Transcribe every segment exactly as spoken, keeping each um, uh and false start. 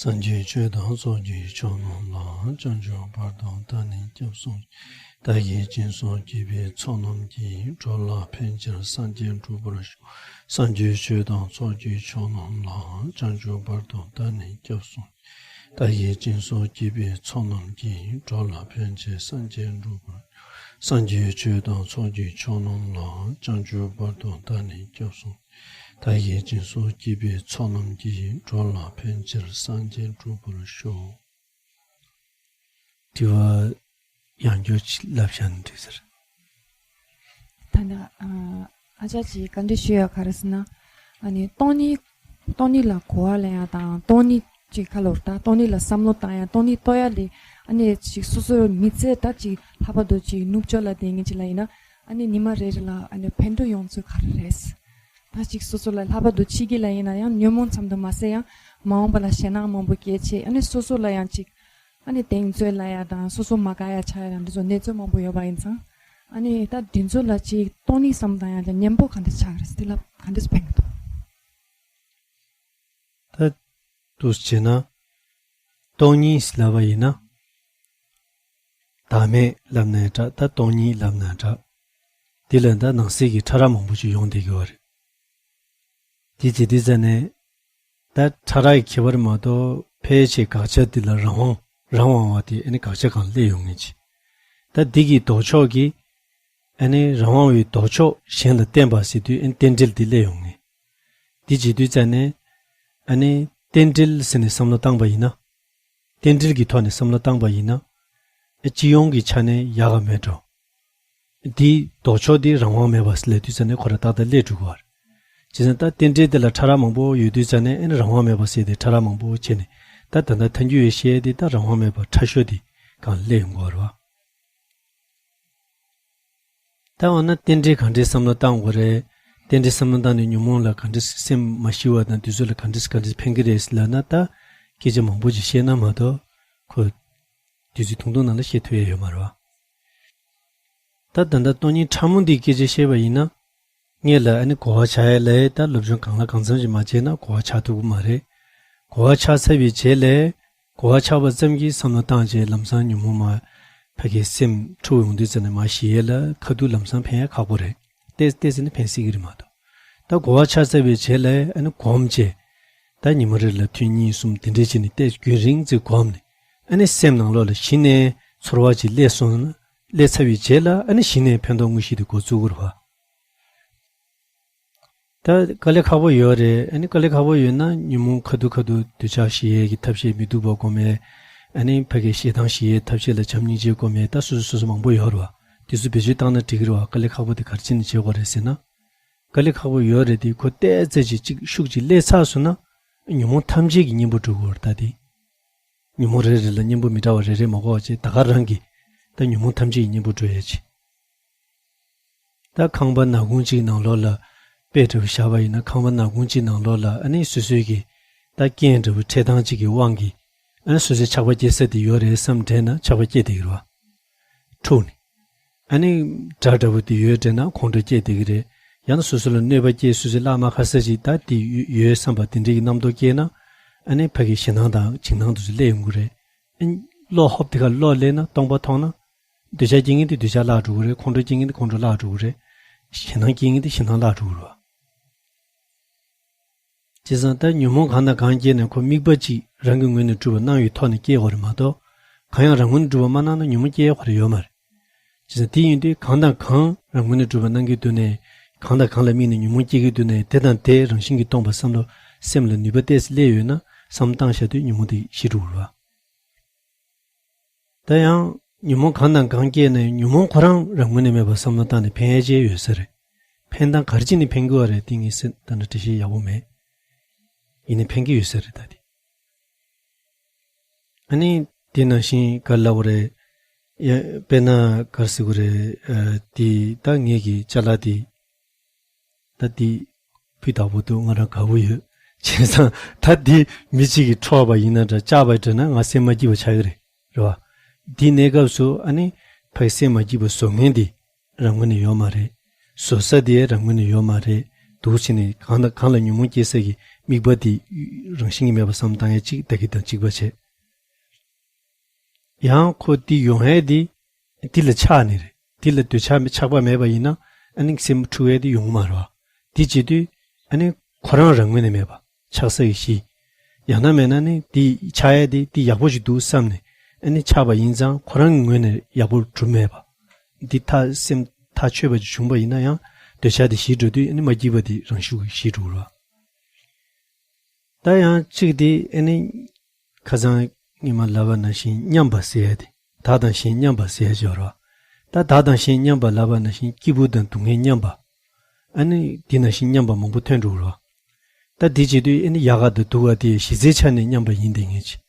སངས་རྒྱས་ཆོས་དང་ཚོགས་ཀྱི་མཆོག་རྣམས་ལ། བྱང་ཆུབ་བར་དུ་བདག་ནི་སྐྱབས་སུ་མཆི། བདག་གིས་སྦྱིན་སོགས་བགྱིས་པའི་ཚོགས་རྣམས་ཀྱིས། འགྲོ་ལ་ཕན་ཕྱིར་སངས་རྒྱས་འགྲུབ་པར་ཤོག་སངས་རྒྱས་ཆོས་དང་ཚོགས་ཀྱི་མཆོག་རྣམས་ལ། བྱང་ཆུབ་བར་དུ་བདག་ནི་སྐྱབས་སུ་མཆི། བདག་གིས་སྦྱིན་སོགས་བགྱིས་པའི་ཚོགས་རྣམས་ཀྱིས། འགྲོ་ལ་ཕན་ཕྱིར་སངས་རྒྱས་འགྲུབ་པར་ཤོག་སངས་རྒྱས་ཆོས་དང་ཚོགས་ཀྱི་མཆོག་རྣམས་ལ། བྱང་ཆུབ་བར་དུ་བདག་ནི་སྐྱབས་སུ། བདག་གིས་སྦྱིན་སོགས་བགྱིས་པའི་ཚོགས་རྣམས་ཀྱིས། འགྲོ་ལ་ཕན་ཕྱིར་སངས་རྒྱས་འགྲུབ་པར་ཤོག་དྲི་བ་ཡང་བསྐྱར་ཅིག་ལབ་བཞག་ན་འགྲིག་ཟེར། ད་ནི་ཨ་ཅག་ཅིག་བཀའ་འདྲི་ཞུ་ཡག་ག་རེ་ཟེར་ན། ཨ་ནི་སྟོང་ཉིད། སྟོང་ཉིད་ལ་གོ་བ་ལེན་ཡག་དང་སྟོང་ཉིད་ཅིག་ཁ་ལོར་ད་སྟོང་ཉིད་ལ་བསམ་བློ་བཏང་ཡག་སྟོང་ཉིད་རྟོགས་ཡག་ལས་ཨ་ནི་ཅིག་སོ་སོའི་མི་ཚེ་ད་ཅིག་ལྷག་པར་དུ་ཅིག་ནུབ་ཕྱོགས་ལ་བསྡད་མཁན་ཅིག་ལ་ཡིན་ན་ཨ་ནི་ཉི་མ་རེ་རེ་ལ་ཨ་ནི་ཕན་ཐོགས་ཡོང་ཚུལ་ག་རེ་རེད། ད་ཅིག་སོ་སོ་ལ་ལྷག་པར་དུ་ཕྱི་རྒྱལ་ལ་ཡིན་ན་ཡང་ཉོན་མོངས་ཙམ་དུ་མ་ཟད་ཡང་མ་འོངས་པ་ལ་ཞེད་སྣང་མང་པོ་སྐྱེ་ཆེད་ཨ་ནི་སོ་སོ་ལ་ཡང་ཅིག་ཨ་ནི་གདེང་ཚོད་ལ་ཡ་དང་སོ་སོ་མ་དགའ་ཡ་ཆགས་ཡ་དང་འདི་ཚོ་གནས་ཚུལ་མང་པོ་ཡོད་པ་ཡིན་ཙང་། ཨ་ནི་ད་འདི་ཚོ་ལ་ཅིག་སྟོང་ཉིད་བསམ་བཏང་ཡ་དང་གཉེན་པོ་ག་འདྲ་ཆགས་རེད་དེ་ལ་ག་འདྲ་ཕན་གི་འདུག་ད་འདུག་བྱས་ན། སྟོང་ཉིད་ལབ་པ་ཡིན་ན། བདག་མེད་ལབ་ན་འདྲ་ད་སྟོང་ཉིད་ལབ་ན་འདྲ། འདི་ལ་ད་ནང་གསེས་ཀྱི་ཕྲ་རགས་མང་པོ་ཅིག་ཡོང་བསྡད་ཀྱི་ཡོད་རེད། དེ་བྱེད་དུས་ཙ་ནས། ད་ཕྲ་རགས་ཀྱི་ཁྱད་པར་མ་གཏོགས་ཕལ་ཆེར་དགག་བྱ་འདི་ལ་རང་དབང་རང་དབང་བ་དེ་ཨ་ནི་དགག་བྱ་སྒང་སླེབས་ཡོང་ངེས་ཀྱི། ད་འདི་གི་ལྡོག་ཕྱོགས་ཀྱི་ཨ་ནི་རང་དབང་བའི་ལྡོག་ཕྱོགས་གཞན་ལ་བརྟེན་པ་ཟེར་དུས་ཨ་ནི་རྟེན་འབྲེལ་འདི་སླེབས་ཡོང་ངེས། འདི་བྱེད་དུས་ཙ་ནས་ཨ་ནི་རྟེན་འབྲེལ་ཟེར་ནས་བསམ་བློ་བཏང་པ་ཡིན་ན། རྟེན་འབྲེལ་གྱི་ཐོག་ནས་བསམ་བློ་བཏང་པ་ཡིན་ན། ཨ་སྤྱི་ཡོངས་ཀྱི་ཆ་ནས་ཡག་ག་མེད་འགྲོ། འདིའི་ལྡོག་ཕྱོགས་འདི་རང་དབང་མེད་པ་ལབ་དུས་ཙ་ནས་ཁོ་རང་ཏག་ཏག་སླེབས་འགྲོ་གི་བར། བྱས་ཙང་ད་རྟེན་འབྲེལ་འདི་ལ་ཕྲ་རགས་མང་པོ་ཡོད་དུས་ཙ་ནས་ཨ་ནི་རང་དབང་མེད་པ་ཟེར་ཏེ་ཕྲ་རགས་མང་པོ་བྱས་ནས་ད་ད་ལྟ་ཐལ་འགྱུར་བའི་ཤེས་འདི་ད་རང་དབང་མེད་པ་ཕྲ་ཤོས་འདི་གང་སླེབས་ཡོང་གི་བར་བ། ད་འོ་ན་རྟེན་འབྲེལ་གང་འདྲའི་བསམ་བློ་བཏང་དགོས་རེད། རྟེན་འབྲེལ་བསམ་བློ་བཏང་ནས་ཉོན་མོངས་ལ་གང་འདྲ་སེམས་མ་ཞི་བ་དང་དུས་ཚོད་ལ་གང་འདྲ་གང་འདྲ་ཕན་གི་རེད་ལབ་ན་ད་སྐད་ཆ་མང་པོ་ཅིག་བཤད་ན་མ་གཏོགས་ཁོ། དུས་ཚོད་ཐུང་ཐུང་ནང་ལ་བཤད་ཐུབ་ཡ་ཡོད་མ་རེད་བ། ད་ད་ལྟ་སྟོང་ཉིད་ཕྲ་མོ་འདིའི་སྐད་ཆ་བཤད་པ་ཡིན་ན། སྔོན་ལ་ཨ་ནི་གོ་བ་ཆགས་ཡ་ལས་ད་སློབ་སྦྱོང་གང་ལ་གང་འཚམ་ཞིག་མ་བྱས་ན་གོ་བ་ཆགས་ཐུབ་ཀྱི་མ་རེད། གོ་བ་ཆགས་ཚར་བའི་རྗེས་ལས། གོ་བ་ཆགས་པ་ཙམ་གྱིས་བསམ་བློ་བཏང་རྗེས་ལམ་སང་ཉོན་མོངས་མ། ཕ་གི་སེམས་འཁྲུག་ཡོང་དུས་ཙམ་ནས་མ་ཞི་ཡས་ལ་ཁ་ཐུག་ལམ་སང་ཕན་ཡ་ཁག་པོ་རེད། ཏོག་ཙམ་ནི་ཕན་སྲིད་ཀྱི་རེད་མ་གཏོགས། ད་གོ་བ་ཆགས་ཚར་བའི་རྗེས་ལ་ཨ་ནི་གོམས་བྱས། ད་ཉི་མ་རེ་ལ་ཐུན་གཉིས་གསུམ་དེ་འདྲས་བྱས་ནས་ཏོག་ཙམ་རྒྱུན་རིང་ཙམ་གོམས་ནས་ཨ་ནི་སེམས་ནང་ལོགས་ལ་གཞི་ནས་ཚོར་བ་ཅིག་སླེབས་སོང་ན་སླེབས་ཚར་བའི་རྗེས་ལ་ཨ་ནི་གཞི་ནས་ཕན་ཐོགས་དངོས་གཞི་དེ་འགོ་བཙུགས་དགོས་རེད་བ། ད་དཀའ་ལས་ཁག་པོ་ཡོད་རེད། ཨ་ནི་དཀའ་ལས་ཁག་པོ་ཡོད་ན་ཉོན་མོངས་ཁ་ཐུག་ཁ་ཐུག་འདོད་ཆགས་ཞི་ཡས་ཀྱི་ཐབས་ཤེས་མི་སྡུག་པ་སྒོམ་ཡས། ཨ་ནི་ཕ་གི་ཞེ་སྡང་ཞི་ཡས་ཐབས་ཤེས་ལ་བྱམས་སྙིང་རྗེ་སྒོམ་ཡས་ད་སོ་སོ་སོ་སོ་མང་པོ་ཡོད་རེད་བ། དེ་ཚོ་བེད་སྤྱོད་བཏང་ན་འགྲིག་གི་རེད་བ། དཀའ་ལས་ཁག་པོ་དེ་ག་རེ་བྱས་ནས་བྱེད་དགོས་རེད་ཟེར་ན། དཀའ་ལས་ཁག་པོ་ཡོད་རེད་དེ་ཁོ་ཏོག་ཙམ་ཅིག་ཅིག་ཤུགས་ཅིག་སླེབས་ཚར་སོང་ན། ཉོན་མོངས་ཐམས་ཅད་ཀྱི་གཉེན་པོ་འགྲོ་གི་རེད་ད་དེ། ཉོན་མོངས་རེ་རེ་ལ་གཉེན་པོ་མི་འདྲ་བ་རེ་རེ་མ་དགོས་པ་བྱས་ད་ག་རང་གི། ད་ཉོན་མོངས་ཐམས་ཅད་ཀྱི་གཉེན་པོ་འགྲོ་ཡས་ཆེ། ད་ཁང་པ་ནག་ཁུང་གཅིག་ནང་ལོགས་ལ། དཔེ་འདྲ་བོ་བཞག་པ་ཡིན་ན་ཁང་པ་ནག་ཁུང་གཅིག་ནང་ལོགས་ལ་ཨ་ནི་སོ་སོའི་གི། ད་རྐྱེན་འདྲ་བོ་འཕྲད་སྟངས་གཅིག་གི་དབང་གིས། ཨ་ནི་སོ་སོའི་ཆགས་པ་སྐྱེ་ས་དེ་ཡོད་རེད་བསམ་དྲན་ན་ཆགས་པ་སྐྱེ་བསྡད་ཀྱི་རེད་བ། འཁྲུག་ནས། ཨ་ནི། དགྲ་འདྲ་བོ་དེ་ཡོད་དྲན་ན་ཁོང་ཁྲོ་སྐྱེ་བསྡད་ཀྱི་རེད། ཡང་ན་སོ་སོ་ལ་གནོད་པ་སྐྱེ་སོ་སོའི་བླ་མ་ཁ་ས་ཅིག་ད་དེ་ཡོད་བསམ་པ་དེ་འདྲའི་གི་རྣམ་རྟོག་སྐྱེས་ན། ཨ་ནི་ཕ་གི་ཞེད་སྣང་དང་འཇིགས་སྣང་དེ་ཚོ་སླེབས་ཡོང་གི་རེད། ཨ་ནི། བློ་ཧོབ་དེ་ཁ་བློ་སླེབས་ན་སྟོང་པ་མཐོང་ན། འདོད་ཆགས་སྐྱེ་མཁན་དེ་འདོད་ཆགས་བརླག་འགྲོ་གི་རེད། ཁོང་ཁྲོ་སྐྱེ་མཁན་དེ་ཁོང་ཁྲོ་བརླག་འགྲོ་གི་རེད། ཞེད་སྣང་སྐྱེ་མཁན་དེ་ཞེད་སྣང་བརླག་འགྲོ་གི་རེད་བ། བྱས་ཙང་ད་ཉོན་མོངས་གང་དང་གང་སྐྱེས་ནས་ཁོ་དམིགས་པ་གཅིག་རང་གི་ངོས་ནས་གྲུབ་པ་གནང་བའི་ཐོག་ནས་སྐྱེ་དགོས་རེད་མ་གཏོགས། གང་ཡང་རང་ངོས་ནས་གྲུབ་པ་མ་གནང་ན་ཉོན་མོངས་སྐྱེ་ཡ་ཁོ་རང་ཡོད་མ་རེད། བྱས་ཙང་དེ་ཡིན་དུས་གང་དང་གང་རང་ངོས་ནས་གྲུབ་པ་གནང་གི་འདུག་ནས། གང་དང་གང་ལ་དམིགས་ནས་ཉོན་མོངས་སྐྱེ་གི་འདུག་ནས་དེ་དང་དེ་རང་བཞིན་གྱིས་སྟོང་པ་བསམ་བློ་སེམས་ལ་ནུས་པ་ཏོག་ཙམ་སླེབས་ཡོད་ན་བསམ་བློ་བཏང་བཞག་དུས་ཉོན་མོངས་དེ་ཞི་འགྲོ་གི་རེད་བ། ད་ཡང་ཉོན་མོངས་གང་དང་གང་སྐྱེས་ནས་ཉོན་མོངས་ཁོ་རང་རང་ངོས་ནས་མེད་པར་བསམ་བློ་བཏང་ནས་ཕན་ཡ་ཅིག་ཡོད་ས་རེད། ཕན་སྟངས་ག་རེ་བྱས་ནས་ཕན་གྱི་བ་རེད་དེ་ངས་སེམས་ད་ནི་འགྲེལ་བཤད་ཡག་པོ་མེད། ཡིན་ནའི་ཕན་གྱི་ཡོད་ས་རེད་ད་དེ། ཨ་ནི་དེ་ནང་བཞིན་ག་རེ་ལབ་དགོས་རེད། ཡ་དཔེར་ན་ག་རེ་ཟེར་དགོས་རེད། ཨ་དེ་ད་ངེད་ཀྱི་ཅ་ལག་དེ། ད་འདི་ཕུད་བདག་པོ་འདུག་ང་རང་དགའ་པོ་ཡོད། བྱས་ཙང་ད་འདི་མི་གཅིག་གིས་འཕྲོག་པ་ཡིན་ན་འདྲ་བཅག་པ་འདྲ་ན་ང་སེམས་མ་སྐྱིད་པ་ཆགས་ཀྱི་རེད། རེད་བ། འདི་གནས་སྐབས་སུ་ཨ་ནི་ཕ་གི་སེམས་མ་སྐྱིད་པ་བཟོ་མཁན་འདི་རང་ངོས་ནས་ཡོད་མ་རེད། བཟོ་ས་འདི་རང་ངོས་ནས་ཡོད་མ་རེད། འདུག་བྱས་ནས་གང་དང་གང་ལ་ཉོན་མོངས་སྐྱེ་ས་གི་ དམིགས་པ་དེ་རང་བཞིན་གྱིས་མེད་པ་བསམ་བཏང་ཡས་གཅིག་ད་གི་དང་གཅིག་པ་བྱས། ཡང་ཁོ་དེ་ཡོང་ཡས་དེ་དེ་ལ་ཆགས་ནས་རེད། དེ་ལ་འདོད་ཆགས་ཆགས་པ་མེད་པ་ཡིན་ན་ཨ་ནི་སེམས་འཁྲུག་ཡས་དེ་ཡོང་གི་མ་རེད་བ། དེ་བྱེད་དུས་ཨ་ནི་ཁོ་རང་རང་ངོས་ནས་མེད་པ་ཆགས་ས་ཡི་གཞི། ཡང་ན་མེད་ན་ནི་དེ་ཆགས་ཡས་དེ་དེ་ཡག་པོ་ཞིག་འདུག་བསམ་ནས་ཨ་ནི་ཆགས་པ་ཡིན་ཙང་ཁོ་རང་གི་ངོས་ནས་ཡག་པོ་གྲུབ་མེད་པ། འདི་ཐག་སེམས་ཐག་ཆོད་པ་ཅིག་བྱུང་བ་ཡིན་ན་ཡང་འདོད་ཆགས་དེ་ཞི་འགྲོ་དུས་ཨ་ནི་མ་སྐྱིད་པ་དེ་རང་ཤུགས་ཀྱིས་ཞི་འགྲོ་གི་རེད་བ། ད་ཡང་གཅིག་དེ་ཨ་ནི་ཁ་སང་ངས་མ་ལབ་པ་ནང་བཞིན་མཉམ་པ་ཟེར་ཡ་དེ། བདག་དང་གཞན་མཉམ་པ་ཟེར་ཡ་ཅིག་ཡོད་རེད་བ། ད་བདག་དང་གཞན་མཉམ་པ་ལབ་པ་ནང་བཞིན་སྐྱིད་པོ་དང་སྡུག་བསྔལ་མཉམ་པ། ཨ་ནི་དེ་ནང་བཞིན་མཉམ་པ་མང་པོ་ཐོན་འགྲོ་གི་རེད་བ། ད་དེ་བྱེད་དུས་ཨ་ནི་ཡག་ག་དང་སྡུག་ག་དེ་གཞི་རྩའི་ཆ་ནས་མཉམ་པ་ཡིན་བསྡད་མཁན་ཅིག་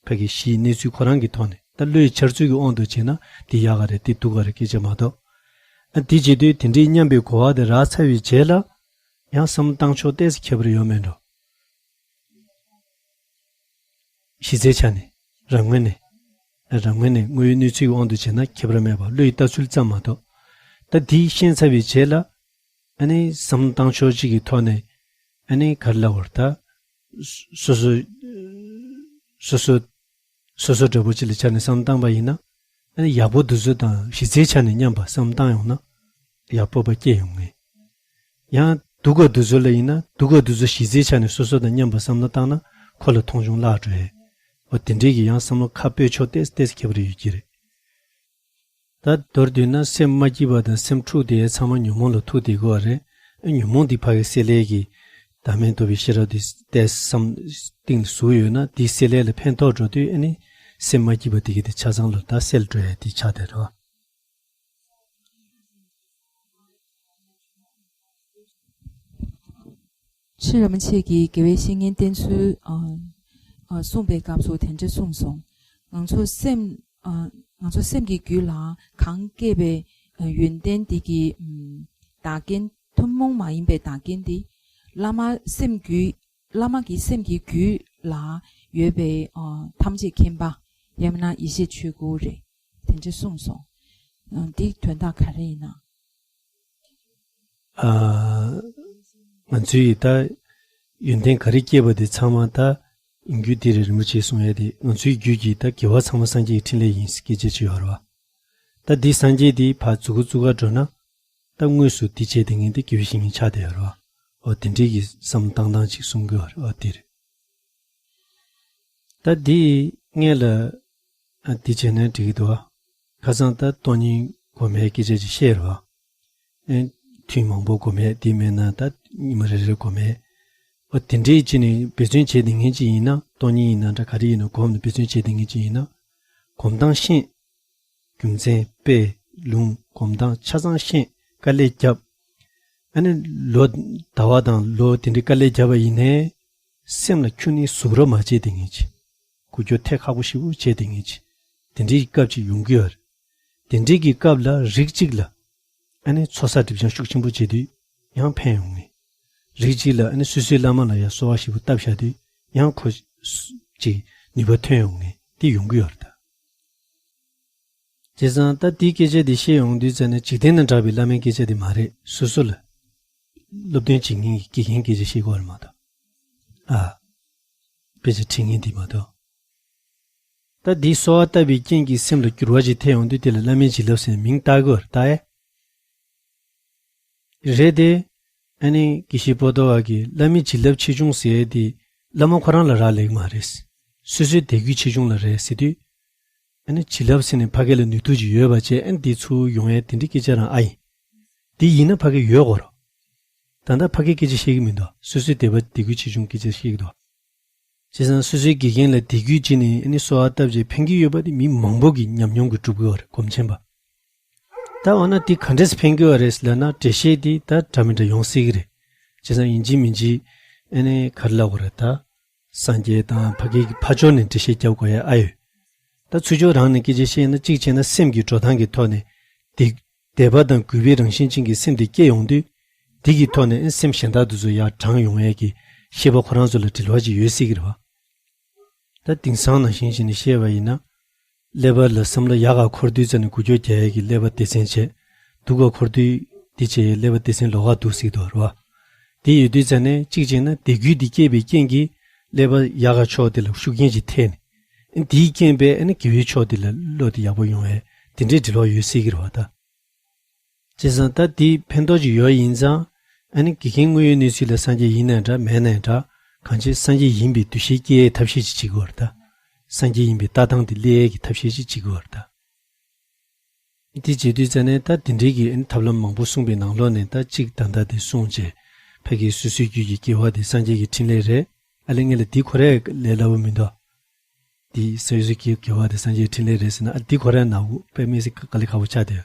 ཕ་གི་གཞིའི་གནས་ཚུལ་ཁོ་རང་གི་ཐོག་ནས་ད་བློ་ཡི་འཆར་ཚུལ་གྱི་དབང་དུ་བྱས་ན་དེ་ཡག་ག་རེད་དེ་སྡུག་ག་རེད་སྐད་ཆ་མ་གཏོགས། ཨ་དེ་བྱེད་དུས་དེ་འདྲའི་མཉམ་པའི་གོ་བ་དེ་རག་ཚར་བའི་རྗེས་ལ་ཡང་བསམ་བློ་བཏང་ཕྱོགས་ཏོག་ཙམ་ཁྱད་པར་ཡོད་མེད་འགྲོ། གཞི་རྩའི་ཆ་ནས་རང་ངོས་ནས་རང་ངོས་ནས་དངོས་ཡོད་གནས་ཚུལ་གྱི་དབང་དུ་བྱས་ན་ཁྱད་པར་མེད་པ་བློ་ཡི་ལྟ་ཚུལ་ཙམ་མ་གཏོགས། ད་དེ་ཤེས་ཚར་བའི་རྗེས་ལ་ཨ་ནི་བསམ་བློ་བཏང་ཕྱོགས་གཅིག་གི་ཐོག་ནས་ཨ་ནི་ག་རེ་ལབ་དགོས་རེད་ད། སོ་སོ་སོ་སོ་སོ་སོ་འདྲ་པོ་ཅིག་ལ་ཆ་ནས་བསམ་བློ་བཏང་པ་ཡིན་ན། ཨ་ནི་ཡག་པོ་དེ་ཚོ་དང་གཞི་རྩའི་ཆ་ནས་མཉམ་པ་བསམ་བློ་བཏང་ཡོང་ན་ཡག་པོ་པ་སྐྱེ་ཡོང་ངེས། ཡང་སྡུག་ག་དེ་ཚོ་ལ་ཡིན་ན་སྡུག་ག་དེ་ཚོ་གཞི་རྩའི་ཆ་ནས་སོ་སོ་དང་མཉམ་པ་བསམ་བློ་བཏང་ན་ཁོ་ལ་མཐོང་ཆུང་བརླག་འགྲོ་ཡས། འོ་དེ་འདྲས་ཀྱི་ཡང་བསམ་བློ་ཁ་སྤོས་ཕྱོགས་ཏོག་ཙམ་ཏོག་ཙམ་ཁྱད་པར་ཡོད་ཀྱི་རེད། ད་མདོར་བསྡུས་ན་སེམས་མ་སྐྱིད་པ་དང་སེམས་འཁྲུག་དེ་ཚང་མ་ཉོན་མོངས་ལ་ཐུག་བསྡད་དགོས་པ་རེད། ཨ་ཉོན་མོངས་འདི་ཕ་གི་བསལ་སླད་ཀྱི་བདག་མེད་རྟོགས་པའི་ཤེས་རབ་འདི་ཏོག་ཙམ་སྟེང་ལ་ཟུག་ཡོད་ན་འདི་བསལ་སླད་ལ་ཕན་ཐོགས་འགྲོ་དུས་ཨ་ནི་སེམས་མ་སྐྱིད་པ་དེ་གི་དེ་ཆ་ཚང་ལ་ད་སེལ་འགྲོ་ཡ་དེ་ཆགས་བསྡད་རེད་བ། ཕྱི་རིན་པོ་ཆེ་གིས་དགེ་བའི་བཤེས་གཉེན་བསྟེན་ཚུལ་ཨ་ཨ་གསུངས་པའི་སྐབས་སུ་དེ་འདྲ་གསུངས་སོང་། ང་ཚོ་སེམས་ཨ་ང་ཚོ་སེམས་ཀྱི་རྒྱུད་ལ་གང་སྐྱེས་པའི་ཨ་ཡོན་ཏན་དེ་གི་ཨམ་བདག་རྐྱེན་ཐུན་མོང་མ་ཡིན་པའི་བདག་རྐྱེན་དེ་བླ་མ་སེམས་རྒྱུད་བླ་མ་གི་སེམས་ཀྱི་རྒྱུད་ལ་ཡོད་པའི་ཨ་ཐམས་ཅད་མཁྱེན་པ་ཡང་མིན་ན་ཡེ་ཤེས་ཆོས་སྐུ་རེད། དེ་འདྲ་གསུངས་སོང་། ཨ་འདི་དོན་དག་ག་རེ་ཡིན་ན། ཨ། ང་ཚོའི་ད་ཡོན་ཏན་ག་རེ་སྐྱེས་པ་དེ་ཚང་མ་ད་རྒྱུད་འདི་རེད། རིན་པོ་ཆེས་གསུངས་ཡ་དེ་ང་ཚོའི་རྒྱུད་ཀྱི་ད་དགེ་བ་ཚང་མ་སངས་རྒྱས་ཀྱི་འཕྲིན་ལས་ཡིན་སྐད་ཆ་ཅིག་ཡོད་རེད་བ། ད་འདི་སངས་རྒྱས་དེ་ཕར་མཛུབ་གུ་བཙུགས་ག་འགྲོ་ན་ད་དངོས་སུ་འདི་བྱས་དེ་ངས་འདི་དགེ་བའི་བཤེས་གཉེན་ཆགས་བསྡད་ཡོད་རེད་བ། འོ་དེ་འདྲའི་གི་བསམ་བློ་བཏང་སྟངས་ཅིག་གསུང་གི་ཡོད་རེད་བ། འདི་རེད། ད་འདི་སྔས་ལ་ཨ་འདི་བྱས་ན་འགྲིག་གི་འདུག་བ། ཁ་སང་ད་སྟོང་ཉིད་སྒོམ་པའི་སྐད་ཆ་ཅིག་བཤད་རེད་བ། ཨེ་ཐུན་མང་པོ་སྒོམ་པ་འདི་མེད་ན་ད་ཉི་མ་རེ་རེ་སྒོམ་པ། འོ་དེ་འདྲའི་ཅིག་ནས་འབད་བརྩོན་བྱས་བསྡད་མཁན་ཅིག་ཡིན་ན་སྟོང་ཉིད་ཡིན་ན་འདྲ་ག་རེ་ཡིན་ན་སྒོམ་ནས་འབད་བརྩོན་བྱས་བསྡད་མཁན་ཅིག་ཡིན་ན། སྒོམ་སྟངས་ཤེས། རྒྱུ་མཚན་དཔེ། ལུང་སྒོམ་སྟངས་ཆ་ཚང་ཤེས་དཀའ་ལས་བརྒྱབ། ཨ་ནི་ལོ་ཟླ་བ་དང་ལོ་དེ་འདྲའི་དཀའ་ལས་བརྒྱབ་པ་ཡིན་ནའི། སེམས་ལ་ཁྱོན་ནས་ཟུག་ར་མ་བྱས་བསྡད་མཁན་ཅིག་འགུལ་སྐྱོད་ཐེབས་ཁག་པོ་ཞེ་པོ་བྱས་བསྡད་མཁན་ཅིག་དེ་འདྲའི་སྐབས་ཅིག་ཡོང་གི་ཡོད་རེད། དེ་འདྲའི་གི་སྐབས་ལ་རིགས་གཅིག་ལ་ཨ་ནི་ཚོགས་བསགས་སྒྲིབ་སྦྱང་ཤུགས་ཆེན་པོ་བྱེད་དུས་ཡང་ཕན་ཡོང་ངེས། རིགས་གཅིག་ལ་ཨ་ནི་སོ་སོའི་བླ་མ་ལ་ཡང་གསོལ་བ་ཞེ་པོ་བཏབ་བཞག་དུས་ཡང་ཁོ་ཅིག་ནུས་པ་ཐོན་ཡོང་ངེས་དེ་ཡོང་གི་ཡོད་རེད་ད། བྱས་ཙང་ད་དེའི་སྐད་ཆ་དེ་བཤད་ཡོང་དུས་ཙ་ནས་འཇིག་རྟེན་དང་འདྲ་བའི་བླ་མའི་སྐད་ཆ་དེ་མ་རེད། སོ་སོ་ལ་སློབ་སྟོན་བྱེད་མཁན་གྱི་དགེ་རྒན་སྐད་ཆ་བཤད་དགོས་རེད་མ་གཏོགས། ཨ། དཔེ་ཆ་ཁྲིད་མཁན་དེ་མ་གཏོགས། ད་འདིའི་གསོལ་བ་བཏབ་པའི་རྐྱེན་གྱིས་སེམས་ལ་འགྱུར་བ་ཅིག་ཐེབས་ཡོང་དུས་དེ་ལ་བླ་མའི་བྱིན་རླབས་ཟེར་མིང་བཏགས་དགོས་རེད་ད་ཨེ། རེད་དེ། ཨ་ནི་དགེ་བཤེས་པོ་ཏོ་བ་གིས་བླ་མའི་བྱིན་རླབས་ཆེ་ཆུང་ཟེར་ཡས་དེ་བླ་མ་ཁོ་རང་ལ་རག་ལས་ཀྱི་མ་རེད། སོ་སོའི་དད་གུས་ཆེ་ཆུང་ལ་རེད་ཟེར་དུས། ཨ་ནི་བྱིན་རླབས་ཟེར་ནས་ཕ་གི་ལ་ནུས་མཐུ་ཅིག་ཡོད་པ་བྱས་ཨ་ནི་དེ་ཚུར་ཡོང་ཡས་དེ་འདྲའི་སྐད་ཆ་རང་ཨ་ཡིན། དེ་ཡིན་ན་ཕ་གི་ཡོད་དགོས་རེད། ད་ལྟ་ཕ་གིའི་སྐད་ཆ་བཤད་ཀྱི་མི་འདུག་སོ་སོའི་དད་པ་དད་གུས་ཆེ་ཆུང་སྐད་ཆ་བཤད་ཀྱི་འདུག་བྱས་ཙང་སོ་སོའི་དགེ་རྒན་ལ་དད་གུས་བྱས་ནས་ཨ་ནི་གསོལ་བ་བཏབ་རྗེས་ཕན་གྱི་ཡོད་པ་དེ་མི་མང་པོ་གི་ཉམས་མྱོང་གིས་གྲུབ་ཀྱི་ཡོད་རེད་སྒོམ་ཆེན་པ། ད་འོ་ན་དེ་ག་འདྲས་ཕན་གྱི་ཡོད་རེད་ལབ་ན་འགྲེལ་བཤད་དེ་ད་འདྲ་མི་འདྲ་ཡོང་སྲིད་ཀྱི་རེད། བྱས་ཙང་ཡིན་གཅིག་མིན་གཅིག་ཨ་ནི་ག་རེ་ལབ་དགོས་རེད་ད། སངས་རྒྱས་དང་ཕ་གི་གི་ཕ་ཕྱོགས་ནས་འགྲེལ་བཤད་རྒྱབ་དགོས་ཡ་ཨ་ཡོད། ད་ཚུར་ཕྱོགས་རང་ནས་སྐད་ཆ་བཤད་ན་གཅིག་བྱས་ན་སེམས་ཀྱི་འགྲོ་སྟངས་ཀྱི་ཐོག་ནས་དེ། དད་པ་དང་གུས་པའི་རང་བཞིན་ཅན་གྱི་སེམས་དེ་སྐྱེ་ཡོང་དུས། དེ་གི་ཐོག་ནས་ཨེ་སེམས་གཞན་དག་དེ་ཚོ་ཡར་དྲངས་ཡོང་ཡས་ཀྱི་ཤེས་པ་ཁོ་རང་ཚོ་ལ་འབྲེལ་བ་ཅིག་ཡོད་སྲིད་ཀྱི་རེད་བ། ད་དེང་སང་ནང་བཞིན་བྱས་ནས་བཤད་པ་ཡིན་ན། ཀླད་པ་ལ་བསམ་བློ་ཡག་ག་འཁོར་དུས་ཙམ་ནས་འགུལ་སྐྱོད་རྒྱག་ཡས་ཀྱི་ཀླད་པ་སྡེ་ཚན་བྱས། སྡུག་ག་འཁོར་དུས་དེ་བྱས་ཀླད་པ་སྡེ་ཚན་ལོགས་ཀ་འདུག་སྲིད་དོ་རེད་བ། དེ་ཡོད་དུས་ཙ་ནས་གཅིག་བྱས་ན་དད་གུས་དེ་སྐྱེས་པའི་རྐྱེན་གྱིས་ཀླད་པ་ཡག་ག་ཕྱོགས་དེ་ལ་ཤུགས་རྐྱེན་ཅིག་ཐེབས་ནས། དེའི་རྐྱེན་པས་ཨ་ནི་དགེ་བའི་ཕྱོགས་དེ་ལ་བློ་དེ་ཡག་པོ་ཡོང་བའི་དེ་འདྲའི་འབྲེལ་བ་ཡོད་སྲིད་ཀྱི་རེད་བ་ད། བྱས་ཙང་ད་དེའི་ཕན་ཐོགས་ཅིག་ཡོད་ཡིན་ཙང་། ཨ་ནི་དགེ་རྒན་དངོས་ཡོད་གནས་ཚུལ་ལ་སངས་རྒྱས་ཡིན་ནའི་འདྲ་མེད་ནའི་འདྲ། གང་ཅི་སངས་རྒྱས་ཡིན་པའི་འདུ་ཤེས་སྐྱེ་ཡའི་ཐབས་ཤེས་ཅིག་བྱེད་དགོས་རེད་ད། སངས་རྒྱས་ཡིན་པའི་ལྟ་སྟངས་དེ་སླེབས་ཡས་ཀྱི་ཐབས་ཤེས་ཅིག་བྱེད་དགོས་རེད་ད། དེ་བྱེད་དུས་ཙ་ནས་ད་དེ་འདྲའི་གི་ཨ་ནི་ཐབས་ལམ་མང་པོ་གསུངས་པའི་ནང་ལོགས་ནས་ད་གཅིག་ད་ལྟ་དེ་གསུངས་བྱས། ཕ་གི་སོ་སོའི་རྒྱུད་ཀྱི་དགེ་བ་དེ་སངས་རྒྱས་ཀྱི་འཕྲིན་ལས་རེད། ཨ་ལས་ངས་ལ་འདི་ཁོ་རའི་ལས་སླ་པོ་མི་འདུག་འདི་སོ་སོའི་རྒྱུད་དགེ་བ་དེ་སངས་རྒྱས་འཕྲིན་ལས་རེད་ཟེར་ན། ཨ་འདི་ཁོ་རའི་ནག་པོ་དཔེ་མི་སྲིད་དཀའ་ལས་ཁག་པོ་ཆགས་བསྡད།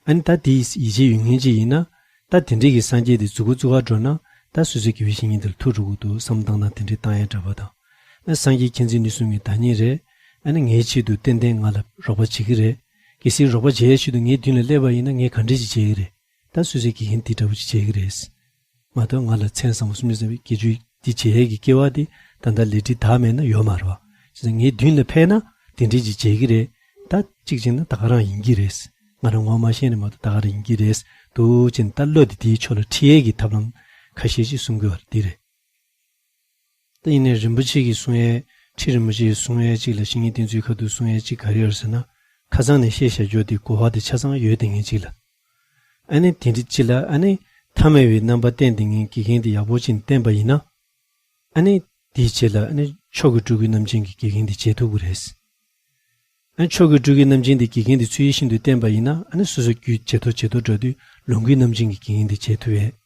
ཨ་ནི་ད་དེ་ཡིད་ཆེས་ཡོད་མཁན་ཅིག་ཡིན་ན། ད་དེ་འདྲའི་གི་སངས་རྒྱས་དེ་མཛུབ་གུ་བཙུགས་ག་འགྲོ་ན། ད་སོ་སོའི་དགེ་བའི་བཤེས་གཉེན་དེ་ལ་ཐུག་འགྲོ་གི་འདུག་བསམ་བཏང་ན་དེ་འདྲའི་བཏང་ཡས་འདྲ་པོ་དང་། ཨ་སངས་རྒྱས་མཁྱེན་བརྩེ་ནུས་གསུམ་གྱི་བདག་ཉིད་རེད། ཨ་ནི་ངའི་ཆེད་དུ་ཏན་ཏན་ང་ལ་རོགས་པ་བྱེད་ཀྱི་རེད། གལ་སྲིད་རོགས་པ་བྱེད་ཡས་ཆེད་དུ་ངའི་མདུན་ལ་སླེབས་པ་ཡིན་ན་ངས་ག་འདྲ་ཞིག་བྱེད་ཀྱི་རེད། ད་སོ་སོའི་དགེ་རྒན་དེ་འདྲ་པོ་ཅིག་བྱེད་ཀྱི་རེད། མ་གཏོགས་ང་ལ་མཚན་བཟང་པོ་སུམ་ཅུ་རྩ་བའི་སྐྱེ་རྒྱུ་འདི་བྱེད་ཡས་ཀྱི་སྐལ་བ་འདི་ད་ལྟ་ལས་འབྲས་དག་མེད་ན་ཡོད་མ་རེད་བ། བྱས་ཙང་ངའི་མདུན་ལ་ཕེབས་ན་དེ་འདྲས་ཅིག་བྱེད་ཀྱི་རེད། ད་གཅིག་བྱས་ན་ད་ག་རང་ཡིན་གྱི་རེད། ང་རང་ངོ་མ་ཤེས་ནས་མ་གཏོགས་ད་ག་རང་ཡིན་གྱི་རེད། འདུག་བྱས་ནས་ད་བློ་དེ་དེའི་ཕྱོགས་ལ་ཁྲིད་ཡས་ཀྱི་ཐབས་ལམ་ཁ་ཤས་ཤིག་གསུང་དགོས་པ་འདི་རེད། ད་ཡིན་ནའི་རིན་པོ་ཆེ་གིས་གསུང་ཡས། ཁྲི་རིན་པོ་ཆེ་གིས་གསུང་ཡས་གཅིག་ལ་བཤེས་གཉེན་བསྟེན་ཚུལ་ཁ་ཐུག་གསུང་ཡས་གཅིག་ག་རེ་ཡོད་ཟེར་ན། ཁ་སང་ནས་བཤད་བཞག་རྒྱུ་དེ་གོ་བ་དེ་ཆ་ཚང་ཡོད་དེ་ངེས་གཅིག་ལ། ཨ་ནི་དེ་འདྲ་གཅིག་ལ་ཨ་ནི་ཐ་མལ་པའི་རྣམ་པ་བསྟན་དེ་ངེས་དགེ་རྒན་དེ་ཡག་པོ་ཅིག་བསྟེན་པ་ཡིན་ན། ཨ་ནི་དེའི་རྗེས་ལ་ཨ་ནི་མཆོག་གི་སྤྲུལ་སྐུའི་རྣམ་ཅན་གྱི་དགེ་རྒན་དེ་མཇལ་ཐུབ་ཀྱི་རེད། ཨ་མཆོག་གི་སྤྲུལ་སྐུའི་རྣམ་ཅན་དེ་དགེ་རྒན་དེ་ཚུལ་བཞིན་དུ་བསྟེན་པ་ཡིན་ན། ཨ་ནི་སོ་སོ་རྒྱུད་ཇེ་མཐོ་ཇེ་མཐོ་འགྲོ་དུས་ལོངས་སྐུའི་རྣམ་ཅན་གྱི་དགེ་རྒན་དེ་མཇལ་ཐུབ་པས།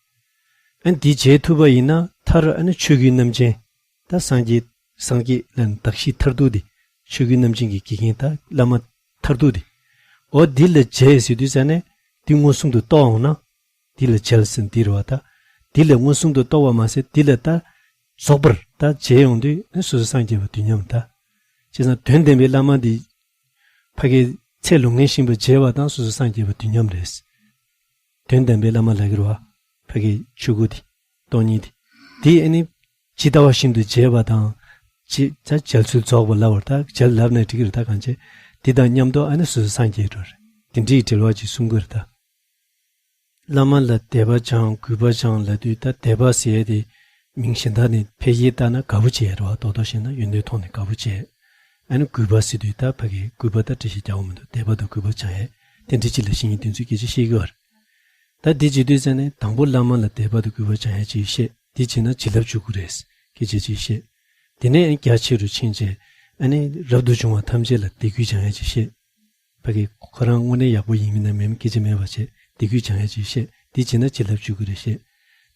ཨ་ནི་དེ་མཇལ་ཐུབ་པ་ཡིན་ན་མཐར་ཨ་ནི་ཆོས་སྐུའི་རྣམ་ཅན། ད་སངས་རྒྱས། སངས་རྒྱས་ལ་གདགས་གཤིས་མཐར་ཐུག་དེ། ཆོས་སྐུའི་རྣམ་ཅན་གྱི་དགེ་རྒན་ད་བླ་མ་མཐར་ཐུག་དེ། འོ་འདི་ལ་མཇལ་ཟེར་དུས་ཙ་ནས་འདི་མངོན་སུམ་དུ་རྟོགས་འོང་ན། འདི་ལ་མཇལ་ཟེར་འདི་རེད་བ་ད། འདི་ལ་མངོན་སུམ་དུ་རྟོགས་པ་མ་ཟད་འདི་ལ་ད་རྫོགས་པར་ད་མཇལ་ཡོང་དུས་ཨ་སོ་སོ་སངས་རྒྱས་པ་དུས་མཉམ་ད། བྱས་ཙང་དོན་ལྡན་པའི་བླ་མ་འདི་ཕ་གིའི་ཚེ་ལོ་ངན་ཞིང་པ་མཇལ་བ་དང་སོ་སོ་སངས་རྒྱས་པ་དུས་མཉམ་རེད། དོན་ལྡན་པའི་བླ་མ་ལབ་ཀྱི་རེད་བ། ཕ་གིའི་ཆོས་སྐུ་དེ། སྟོང་ཉིད་དེ། དེ་ཨ་ནི་ཇི་ལྟ་བ་བཞིན་དུ་མཇལ་བ་དང་། ཇི་ད་མཇལ་ཚུལ་རྫོགས་པ་ལབ་པར་ད་མཇལ་ལབ་ནས་འགྲིག་གི་རེད་ད་གང་བྱས། དེ་དང་མཉམ་དུ་ཨ་ནི་སོ་སོ་སངས་རྒྱས་འགྲོ་རེད། དེ་འདྲའི་འབྲེལ་བ་ཅིག་གསུང་གི་རེད་ད། བླ་མ་ལ་དད་པ་སྦྱང་གུས་པ་སྦྱང་ལབ་དུས་ད་དད་པ་ཟེར་ཡས་དེ་མིང་གཞན་དག་ནས་ཕལ་ཆེར་བལྟས་ན་དགའ་པོ་བྱས་རེད་བ། རྡོག་རྡོག་བཤད་ན་ཡོན་ཏན་མཐོང་ནས་དགའ་པོ་བྱས། ཨ་ནི་གུས་པ་ཟེར་དུས་ད་ཕ་གི་གུས་པ་ད་འགྲེལ་བཤད་རྒྱག་དགོས་མི་འདུག་དད་པ་དང་གུས་པ་སྦྱང་ཡས་དེ་འདྲའི་ཅིག་ལ་བཤེས་གཉེན་བསྟེན་ཚུལ་སྐད་ཆ་བཤད་ཀྱི་ཡོད་རེད། ད་འདི་བྱེད་དུས་ཙ་ནས་དང་པོ་བླ་མ་ལ་དད་པ་དང་གུས་པ་སྦྱང་ཡས་ཅིག་བཤད། དེ་བྱས་ན་བྱིན་རླབས་འཇུག་གི་རེད། སྐད་ཆ་ཅིག་བཤད། དེ་ནས་རྒྱ་ཆེ་རུ་ཕྱིན་བྱས། ཨ་ནི་རབ་ཏུ་བྱུང་བ་ཐམས་ཅད་ལ་དད་གུས་སྦྱང་ཡས་ཅིག་བཤད། ཕ་གི་ཁོ་རང་དངོས་གནས་ཡག་པོ་ཡིན་མིན་ན་མིན་སྐད་ཆ་མེད་པ་བྱས་དད་གུས་སྦྱང་ཡས་ཅིག་བཤད། དེ་བྱས་ན་བྱིན་རླབས་འཇུག་གི་རེད་བཤད།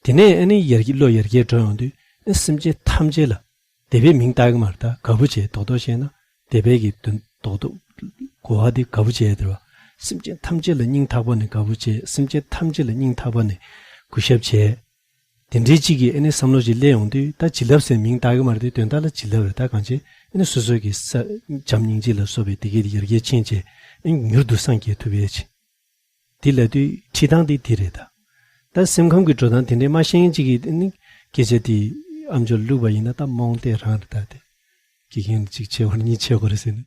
དེ་ནས་ཨ་ནི་ཡར་རྒྱས་བློ་ཡར་རྒྱས་འགྲོ་ཡོང་དུས་ཨ་སེམས་ཅན་ཐམས་ཅད་ལ་དད་པའི་མིང་བཏགས་ཀྱི་མ་རེད་ད། དགའ་པོ་བྱས། རྡོག་རྡོག་བཤད་ན་དད་པའི་གི་དོན་རྡོག་རྡོག་གོ་བ་དེ་དགའ་པོ་བྱས་དེ་རེད་བ། སེམས་ཅན་ཐམས་ཅད་ལ་སྙིང་ཐག་པ་ནས་དགའ་པོ་བྱས། སེམས་ཅན་ཐམས་ཅད་ལ་སྙིང་ཐག་པ་ནས་གུས་ཞབས་བྱས། དེ་འདྲའི་གཅིག་གི་ཨ་ནི་བསམ་བློ་ཞིག་སླེབས་ཡོང་དུས་ད་བྱིན་རླབས་ཟེར་མིང་བཏགས་ཀྱི་མ་རེད་དེ། དོན་དག་ལ་བྱིན་རླབས་རེད་ད་གང་བྱས། ཨ་ནི་སོ་སོ་གི་ས་བྱམས་སྙིང་རྗེ་ལ་སོགས་པའི་དེ་གའི་ཡར་རྒྱས་ཕྱིན་བྱས་ཨ་ནི་མྱུར་དུ་སངས་རྒྱས་ཐུབ་ཡས་ཅིག་དེ་ལབ་དུས་ཁྲིད་སྟངས་དེ་དེ་རེད་ད། ད་སེམས་ཁམས་ཀྱི་འགྲོ་སྟངས་དེ་འདྲའི་མ་ཤེས་མཁན་ཅིག་གིས་ནི་སྐད་ཆ་དེ་ཨམ་ཅོག་བླུགས་པ་ཡིན་ན་ད་རྨོངས་དད་རང་རེད་ད། དེ་དགེ་རྒན་གཅིག་བྱས་པར་གཉིས་བྱས་དགོས་རེད་ཟེར་ནས།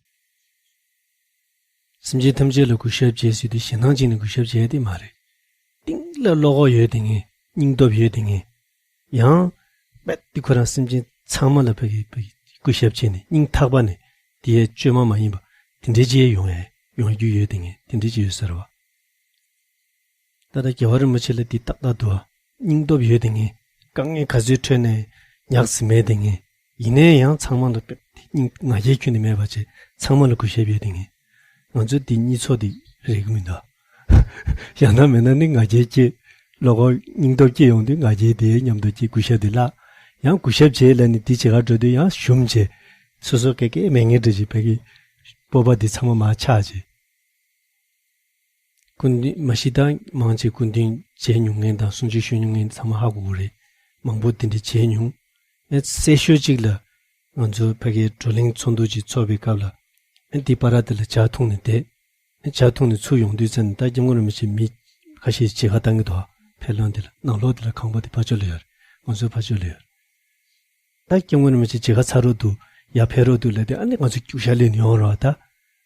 སེམས་ཅན་ཐམས་ཅད་ལ་གུས་ཞབས་བྱས་ཟེར་དུས་ཞེ་སྡང་བྱས་ནས་གུས་ཞབས་བྱས་ཏེ་མ་རེད། གཏིང་ལ་བློ་ཁོག་ཡོད་དེ་ངས། སྙིང་སྟོབས་ཡོད་དེ་ངས། ཡང་རྦད་དེ་ཁོ་རང་སེམས་ཅན་ཚང་མ་ལ་ཕ་གི་ཕ་གི་གུས་ཞབས་བྱས་ནས་སྙིང་ཐག་པ་ནས་དེ་ཡས་བཅོས་མ་མ་ཡིན་པ་དེ་འདྲའི་ཅིག་ཡོང་ཡས་ཡོང་རྒྱུ་ཡོད་དེ་ངས། དེ་འདྲའི་ཅིག་ཡོད་ས་རེད་བ། ད་ལྟ་རྒྱལ་བ་རིན་པོ་ཆེ་ལ་འདི་ཏག་ཏག་འདུག་ཨ། སྙིང་སྟོབས་ཡོད་དེ་ངས། དཀའ་ངལ་ག་ཚོད་འཕྲད་ནས་ཉག་ཟིན་མེད་དེ་ངས། ཡིན་ནའི་ཡང་ཚང་མ་ལ་སྙིང་ང་རྒྱལ་ཁྱོན་ནས་མེད་པ་བྱས་ཚང་མ་ལ་གུས་ཞབས་ཡོད་དེ་ངས། ང་ཚོ་འདི་གཉིས་ཚོགས་འདི་རེད་གི་མི་འདུག་ཨ། ཡང་ན་མེད་ན་ནི་ང་རྒྱལ་སྐྱེ། བློ་ཁོག་སྙིང་སྟོབས་སྐྱེ་ཡོང་དུས་ང་རྒྱལ་དེ་མཉམ་དུ་སྐྱེ། གུས་ཞབས་དེ་བརླག་ཡང་གུས་ཞབས་བྱས་ལ་ནི་འདི་བྱེད་ག་འགྲོ་དུས་ཡང་ཞུམ་བྱས། སོ་སོ་སྐད་སྐད་མེད་ངེས་འདྲ་ཞིག་བས་ཀྱི་སྤོབས་པ་འདི་ཚང་མ་མར་ཆག་བྱས། སྐུ་མདུན་མ་གཞི་ད་མང་ཆེ་སྐུ་མདུན་མཇལ་མྱོང་མཁན་དང་གསུང་ཆོས་ཞུ་མྱོང་མཁན་ཚང་མ་ཧ་གོ་གི་རེད། མང་པོ་དེ་འདྲ་མཇལ་མྱོང་། ཨེ་གསལ་ཤོས་གཅིག་ལ་ང་ཚོ་ཕ་གིའི་བགྲོ་གླེང་ཚོགས་འདུ་ཅིག་ཚོགས་པའི་སྐབས་ལ་ཨེ་འདི་པར་དེ་ལ་ཇ་འཐུང་ནས་བསྡད། ཨེ་ཇ་འཐུང་ནས་ཚུར་ཡོང་དུས་ཙམ་ནས་ད་སྐྱབས་མགོན་རིན་པོ་ཆེ་མི་ཁ་ཤས་མཇལ་ཁ་བཏང་གི་འདུག་ཕེབས་ལམ་དེ་ལ་ནང་ལོགས་དེ་ལ་ཁང་པ་དེ་ཕར་ཕྱོགས་ལ་ཡོད་རེད། ང་ཚོའི་ཕར་ཕྱོགས་ལ་ཡོད་རེད། ད་སྐྱབས་མགོན་རིན་པོ་ཆེ་མཇལ་ཁ་ཚར་རོགས་འདུག་ཡར་ཕེབས་རོགས་འདུག་ལབ་དུས་ཨ་ནི་ང་ཚོ་རྒྱུག་ཤར་ལེན་ཡོང་རོགས་ད།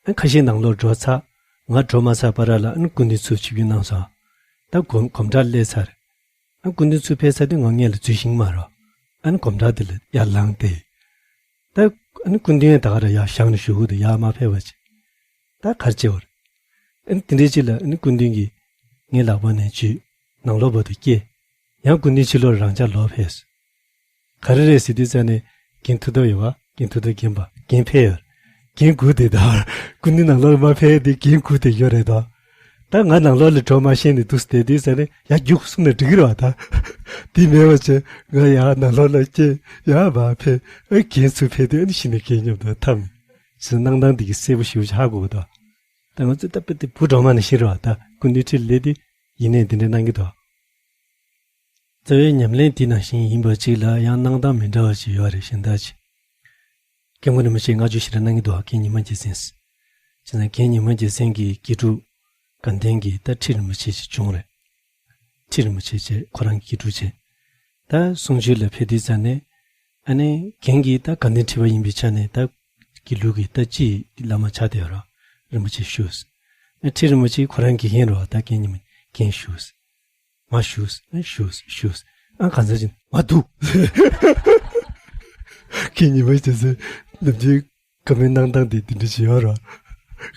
ཨ་ཁ་ཤས་ནང་ལོགས་འགྲོ་ཚར། ང་འགྲོ་མ་ཚར་བར་ལ་ཨ་ནི་སྐུ་མདུན་ཚུར་ཆིབས་བསྒྱུར་གནང་སོང་། ད་གོམ་གོམ་བགྲོད་སླེབས་ཚར། ཨ་སྐུ་མདུན་ཚུར་ཕེབས་ཚར་དུས་ང་སྔོན་ལ་འཛུལ་ཤེས་ཀྱི་མ་རེད། ཨ་ནི་སྒོམ་ཐག་དེ་ལ་ཡར་ལངས་ཏེ། ད་ཨ་ནི་སྐུ་མདུན་ད་ག་རང་ཡར་བཞེངས་ནས་བཞུགས་ཀྱི་འདུག་ཡར་མར་ཕེབས་པ་བྱས། ད་ག་རེ་བྱེད་པ་རེད། ཨ་ནི་དེ་འདྲའི་ཅིག་ལ་ཨ་ནི་སྐུ་མདུན་གྱིས་ངའི་ལག་པ་ནས་འཇུས། ནང་ལོགས་བར་དུ་བསྐྱལ། ཡང་སྐུ་མདུན་ཕྱི་ལོགས་རང་འཇགས་ལོག་ཕེབས། ག་རེ་རེད་ཟེར་དུས་ཙ་ནས་རྒན་མཐུ་སྟོབས་ཡོད་པ། རྒན་མཐུ་སྟོབས་རྒན་པ་རྒན་ཕེབས་ཡོད། རྒན་སྒུག་བསྡད་ད། སྐུ་མདུན་ནང་ལོགས་ལ་མར་ཕེབས་ཏེ་རྒན་སྒུག་བསྡད་ཡོད་རེད་ད། ད་ང་ནང་ལོགས་ལ་འགྲོ་མ་ཤེས་ནས་འདུག་བསྡད་དུས་ཙ་ནས་ཡར་རྒྱུགས་གསུངས་ན་འགྲིག་གི་རེད་བ་ད། དེ་མེད་པ་བྱས་ང་ཡར་ནང་ལོགས་ལ་བསྐྱལ། ཡར་མར་ཕེབས། ཨ་རྒན་ཚུར་ཕེབས་དུས་ཨ་ནི་གཞི་ནས་རྒན་མཉམ་དུ་འཐམས། ཅི་སྣང་སྟངས་འདི་གི་གསལ་པོ་ཞེ་པོ་ཅིག་ཧ་གོ་གི་འདུག་ད་ང་ཚོས་ད་དཔེ་དེ་བུ་སྒྲོལ་མ་ནང་བཞིན་རེད་བ་ད། སྐུ་མདུན་འཁྲིས་སླེབས་དུས་ཡིན་ནའི་འདི་འདྲ་གནང་གི་འདུག་རྩ་བའི་ཉམས་ལེན་དེ་ནང་བཞིན་ཡིན་པ་གཅིག་ལ་ཡང་སྣང་སྟངས་མི་འདྲ་བ་ཅིག་ཡོད་རེད། གཞན་དག་ཅིག་སྐྱབས་མགོན་རིན་པོ་ཆེས་བསྔགས་བརྗོད་ཞེ་དྲག་གནང་གི་འདུག་རྒན་ཉི་མ་རྒྱལ་མཚན། བྱས་ཙང་རྒན་ཉི་མ་རྒྱལ་མཚན་གྱི་དགེ་ཕྲུག་དགའ་ལྡན་གྱི་ད་ཁྲི་རིན་པོ་ཆེ་ཅིག་བྱུང་རེད། ཁྲི་རིན་པོ་ཆེ་བྱས་ཁོ་རང་གི་དགེ་ཕྲུག་བྱས། ད་གསུང་ཆོས་ལ་ཕེབས་དུས་ཙ་ནས་ཨ་ནི་རྒན་གྱིས་ད་དགའ་ལྡན་ཁྲི་པ་ཡིན་པའི་ཆ་ནས་ད་དགེ་ལུགས་ཀྱི་ད་སྤྱིའི་བླ་མ་ཆགས་བསྡད་ཡོད་རེད། རིན་པོ་ཆེ་བཞུགས། ཨ་ཁྲི་རིན་པོ་ཆེ་ཁོ་རང་དགེ་རྒན་རེད་བ། ད་རྒན་ཉི་མ་རྒན་བཞུགས། མར་བཞུགས། ཨ་བཞུགས་བཞུགས། ཨ་གང་ཟེར་གྱིན་མར་འདུག་རྒན་ཉི་མ་རྒྱལ་མཚན་ནམ་རྒྱུན་བཀའ་མོལ་གནང་སྟངས་དེ་དེ་འདྲ་ཞིག་ཡོད་རེད།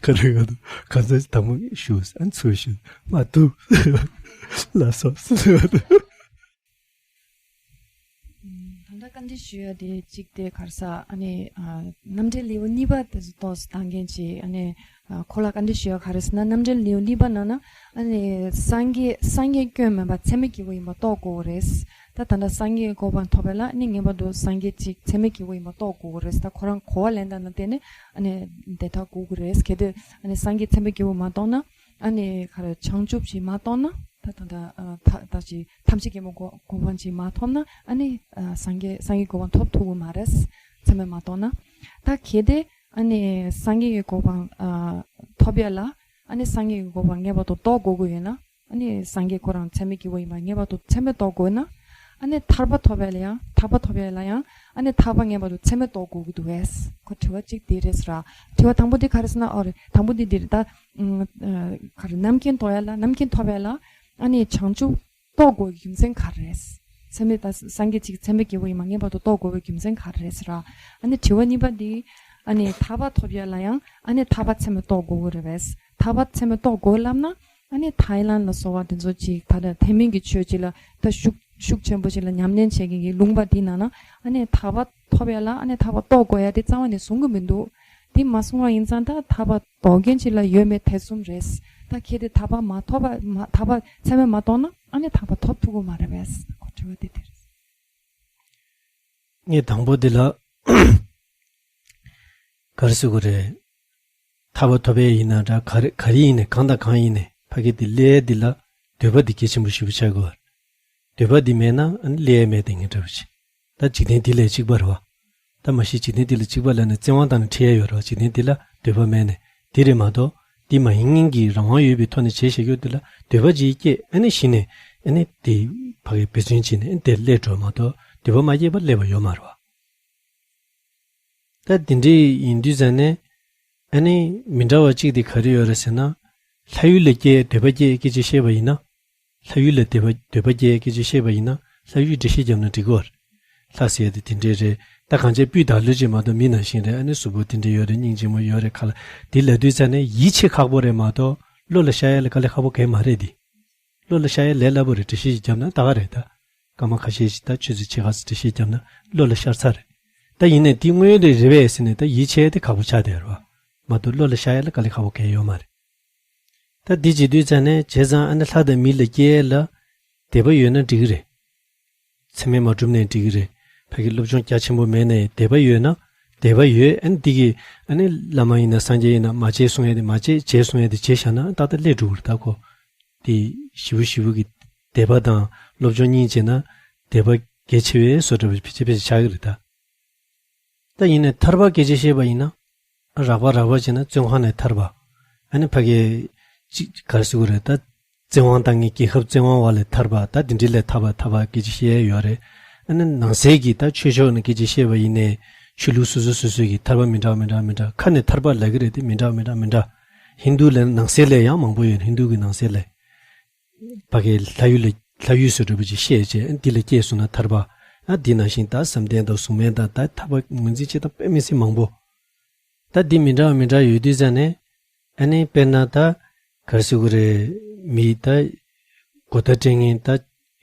ག་རེ་ག་འདུག་གང་ཟེར་གྱིན་དང་པོ་བཞུགས། ཨ་ཚུར་བཞུགས། མར་འདུག་ལགས་སོ། ད་ལྟ་བཀའ་འདྲི་ཞུ་ཡ་དེ་གཅིག་དེ་ག་རེ་ཟ། ཨ་ནི་ཨ་རྣམ་འགྲེལ་ལེའུ་གཉིས་པ་དེ་ཚོ་ཏོག་ཙམ་བཏང་མཁན་ཅིག་ཨ་ནི་ཨ་ཁོ་ལ་བཀའ་འདྲི་ཞུ་ཡ་ག་རེ་ཟེར་ན། རྣམ་འགྲེལ་ལེའུ་གཉིས་པ་ནང་ན་ཨ་ནི་སངས་རྒྱས་སངས་རྒྱས་སྐྱོན་མེད་པ་ཚད་མེད་སྐྱེས་བུ་ཡིན་པ་རྟོགས་དགོས་རེད། ད་ད་ལྟ་སངས་རྒྱས་གོ་འཕང་ཐོབ་པ་ལ་ཨ་ནི་ངེས་པར་དུ་སངས་རྒྱས་གཅིག་ཚད་མེད་སྐྱེས་བུ་ཡིན་པ་རྟོགས་དགོས་རེད། ད་ཁོ་རང་གོ་བ་ལེན་སྟངས་ལ་བརྟེན་ནས་ཨ་ནི་དེ་ལྟར་གོ་དགོས་རེད། གལ་ཏེ་ཨ་ནི་སངས་རྒྱས་ཚད་མེད་སྐྱེས་བུ་མ་རྟོགས་ན། ཨ་ནི་ག་རེ་བྱང་ཆུབ་ཅིག་མ་རྟོགས་ན། ད་ད་ད་ཨ་ད་ད་ཅི་ཐམས་ཅད་མཁྱེན་པའི་གོ་གོ་འཕང་ཅིག་མ་ཐོབ་ན། ཨ་ནི་ཨ་སངས་རྒྱས་སངས་རྒྱས་གོ་འཕང་ཐོབ་ཐུབ་ཀྱི་མ་རེད། ཚད་མེད་མ་རྟོགས་ན། ད་གལ་ཏེ་ཨ་ནི་སངས་རྒྱས་ཀྱི་གོ་འཕང་ཨ་ཐོབ་ཡ་ལ་ཨ་ནི་སངས་རྒྱས་ཀྱི་གོ་འཕང་ངེས་པར་དུ་རྟོགས་དགོས་ཀྱི་ཡོད་ན། ཨ་ནི་སངས་རྒྱས་ཁོ་རང་ཚད་མེད་སྐྱེས་བུ་ཡིན་པ་ངེས་པར་དུ་ཚད་མེད་རྟོགས་དགོས་ན། ཨ་ནི་ཐར་པ་ཐོབ་ཡ་ལ་ཡང་ཐར་པ་ཐོབ་ཡ་ལ་ཡང་ཨ་ནི་ཐར་པ་ངེས་པར་དུ་ཚད་མེད་རྟོགས་དགོས་ཀྱི་འདུག་བས། ཁོ་དྲི་བ་གཅིག་དེ་རེད་ཟེར་ར། དྲི་བ་དང་པོ་དེ་ག་རེ་ཟེར་ན། ཨོ་རེད། དང་པོ་དེ་འདི་རེད་ད། ཨ་ག་རེ་རྣམ་མཁྱེན་རྟོགས་ཡ་ལ་རྣམ་མཁྱེན་ཐོབ་ཡ་ལ་ཨ་ནི་བྱང་ཆུབ་རྟོགས་དགོས་ཀྱི་རྒྱུ་མཚན་ག་རེ་རེད། ཚད་མེད་ད་སངས་རྒྱས་གཅིག་ཚད་མེད་སྐྱེས་བུ་ཡིན་པ་ངེས་པར་དུ་རྟོགས་དགོས་པའི་རྒྱུ་མཚན་ག་རེ་རེད་ཟེར་ར། ཨ་ནི་དྲི་བ་གཉིས་པ་འདི། ཨ་ནི་ཐར་པ་ཐོབ་ཡ་ལ་ཡང་ཨ་ནི་ཐར་པ་ཚད་མེད་རྟོགས་དགོས་ཀྱི་རེད་པས། ཐར་པ་ཚད་མེད་རྟོགས་དགོས་ལབ་ན། ཨ་ནི་ཐའི་ལན་ལ་སོགས་པ་དེ་ཚོ་ཅིག་ད་ལྟ་ཐེག་དམན་གྱི་ཆོས་ཅིག་ལ་ད་ཤུགས་ཤུགས་ཆེན་པོ་ཅིག་ལ་ཉམས་ལེན་བྱེད་མཁན་གྱི་ལུང་པ་འདི་ནང་ན་ཨ་ནི་ཐར་པ་ཐོབ་ཡ་ལ་ཨ་ནི་ཐར་པ་རྟོགས་དགོས་ཡ་དེ་རྩ་བ་ནས་གསུང་གི་མི་འདུག་དེ་མ་གསུང་བ་ཡིན་ཙང་ད་ཐར་པ་རྟོགས་མཁན་ཅིག་ལ་ཡོད་མེད་ཐེ་ཚོམ་རེད། ད་གལ་ཏེ་ཐར་པ་མ་ཐོབ་པ་མ་ཐར་པ་ཚད་མེད་མ་རྟོགས་ན་ཨ་ནི་ཐར་པ་ཐོབ་ཐུབ་ཀྱི་མ་རེད་པས། ཁོ་དྲི་བ་དེ་དེ་རེད། ངས་དང་པོ་འདི་ལ་ག་རེ་ཟེར་དགོས་རེད། ཐར་པ་ཐོབ་པ་ཡིན་ན་འདྲ། ག་རེ་ག་རེ་ཡིན་ནའི་གང་དང་གང་ཡིན་ནའི་ཕ་གི་འདི་སླེབས་ཡ་འདི་ལ་འདོད་པ་འདི་གལ་ཆེན་པོ་ཞེ་པོ་ཆགས་དགོས། འདོད་པ་འདི་མེད་ན་ཨ་ནི་སླེབས་ཡ་མེད་དེ་ངས་འདྲ་བ་ཞིག་ད་འཇིག་རྟེན་འདི་ལས་གཅིག་པ་རེད་བ། ད་མ་གཞི་འཇིག་རྟེན་འདི་ལ་གཅིག་པ་ལབ་ནས་བཙན་དབང་བཏང་ནས་ཁྲིད་ཡ་ཡོད་རེད་བ། འཇིག་རྟེན་འདི་ལ་འདོད་པ་མེད་ནས། འདི་རེད་མ་གཏོགས་འདི་མ་ཡིན་མཁན་གྱི་རང་དབང་ཡོད་པའི་ཐོག་ནས་བྱས་བཞག་རྒྱུ་འདི་ལ་འདོད་པ་ཅིག་སྐྱེས། ཨ་ནི་གཞི་ནས་ཨ་ནི་འདི་ཕ་གི་འབད་བརྩོན་བྱས་ནས་ཨ་ནི་དེར་སླེབས་འགྲོ་མ་གཏོགས་འདོད་པ་མ་སྐྱེས་པ་སླེབས་པ་ཡོད་མ་རེད་བ། ད་འདི་འདྲའི་ཡིན་དུས་ཙང་ནས་ཨ་ནི་མི་འདྲ་བ་གཅིག་དེ་ག་རེ་ཡོད་རེད་ཟེར་ན། ལྷ་ཡུལ་ལ་སྐྱེ་འདོད་པ་སྐྱེ་སྐད་ཆ་བཤད་པ་ཡིན་ན། ལྷ་ཡུལ་ལ་འདོད་པ་འདོད་པ་སྐྱེ་སྐད་ཆ་བཤད་པ་ཡིན་ན་ལྷ་ཡུལ་འགྲེལ་བཤད་བརྒྱབ་ན་འགྲིག་གི་རེད། ལྷ་ཟེར་ཡ་དེ་དེ་འདྲའི་རེད། ད་གང་ཅི་སྤུས་དག་ལོས་ཅིག་མ་གཏོགས་མི་ནང་བཞིན་རེད། ཨ་ནི་གཟུགས་པོ་དེ་འདྲ་ཡོད་རེད། སྙིང་རྗེ་མོ་ཡོད་རེད། ཁ་ལག་དེ་ལབ་དུས་ཙང་ནས་ཡིད་ཆེས་ཁག་པོ་རེད་མ་གཏོགས་བློ་ལ་ཤར་ཡ་ལ་དཀའ་ལས་ཁག་པོ་གང་ཡང་མ་རེད་དེ། བློ་ལ་ཤར་ཡ་ལས་སླ་པོ་རེད། འགྲེལ་བཤད་ཅིག་བརྒྱབ་ན་ད་ག་རེད་ད། སྐར་མ་ཁ་ཤས་ཤིག་ད་ཆུ་ཚོད་ཕྱེད་ཀ་ཙམ་འགྲེལ་བཤད་བརྒྱབ་ན་བློ་ལ་ཤར་ཚར་རེད། ད་ཡིན་ནའི་དེ་དངོས་ཡོད་ལ་རེད་པས་ཟེར་ནས་ད་ཡིད་ཆེས་དེ་ཁག་པོ་ཆགས་བསྡད་ཡོད་རེད་བ། མ་གཏོགས་བློ་ལ་ཤར་ཡ་ལ་དཀའ་ལས་ཁག་པོ་གང་ཡང་ཡོད་མ་རེད། ད་འདི་བྱེད་དུས་ཙང་ནས་བྱས་ཙང་ཨ་ནི་ལྷ་དང་མི་ལ་སྐྱེ་ཡ་ལ་དད་པ་ཡོད་ན་འགྲིག་གི་རེད། ཚད་མེད་མ་གྲུབ་ནའི་འགྲིག་གི་རེད། ཕ་གི་སློབ་སྦྱོང་རྒྱ་ཆེན་པོ་མེད་ནའི་དད་པ་ཡོད་ན། དད་པ་ཡོད། ཨ་ནི་འདི་གི་ཨ་ནི་བླ་མ་ཡིན་ན་སངས་རྒྱས་ཡིན་ན་མ་བྱེད་གསུང་ཡ་དེ་མ་བྱེད། བྱེད་གསུང་ཡ་དེ་བྱེད་བཞག་ན་ཏག་ཏག་སླེབས་འགྲོ་གི་རེད། ད་ཁོ་དེ་ཞེ་པོ་ཞེ་པོ་གི་དད་པ་དང་སློབ་སྦྱོང་གཉིས་བྱས་ན་དད་པ་གལ་ཆེ་བའི་བཟོ་འདྲ་བ་ཕལ་ཆེར་ཕལ་ཆེར་ཆགས་ཀྱི་རེད་ད། ད་ཡིན་ནའི་ཐར་པ་སྐད་ཆ་བཤད་པ་ཡིན་ན། རགས་པ་རགས་པ་བྱས་ན་བཙོན་ཁང་ནས་ཐར་པ། ཨ་ནི་ཕ་གི་ཅིག་ག་རེ་ཟེར་དགོས་རེད་ད། བཙན་དབང་བཏང་མཁན་རྒྱལ་ཁབ་བཙན་དབང་འོག་ལ་ཐར་པ། ད་དེ་འདྲ་ལ་ཐར་པ་ཐར་པ་སྐད་ཆ་བཤད་ཡ་ཡོད་རེད། ཨ་ནི་ནང་གསེས་ཀྱི་ད་ཆོས་ཕྱོགས་ནས་སྐད་ཆ་བཤད་པ་ཡིན་ནའི་ཆོས་ལུགས་སོ་སོ་སོ་སོའི་གི་ཐར་པ་མི་འདྲ་མི་འདྲ་མི་འདྲ། ཁ་ནས་ཐར་པ་ལབ་ཀྱི་རེད་དེ་མི་འདྲ་མི་འདྲ་མི་འདྲ། ཧིན་དུ་ལ་ནང་གསེས་ལ་ཡང་མང་པོ་ཡོད། ཧིན་དུ་གི་ནང་གསེས་ལ། ཕ་གི་ལྷ་ཡུལ་ལ་ ལྷ་ཡུལ་སུ་འདྲ་པོ་ཅིག་བཤད་བྱས། ཨ་འདི་ལ་སྐྱེས་སོང་ན་ཐར་པ། ཨ་འདི་ནང་བཞིན་ད་བསམ་གཏན་དང་གཟུགས་མེད་དང་ད་ཐར་པ་ངོས་འཛིན་བྱེད་སྟངས་དཔེ་མི་སྲིད་མང་པོ། ད་འདི་མི་འདྲ་བ་མི་འདྲ་ཡོད་དུས་ཙ་ནས། ཨ་ནི་དཔེར་ན་ད་ག་རེ་ཟེར་དགོས་རེད། མི་ད་གོ་བརྡ་སྤྲད་མཁན་ད་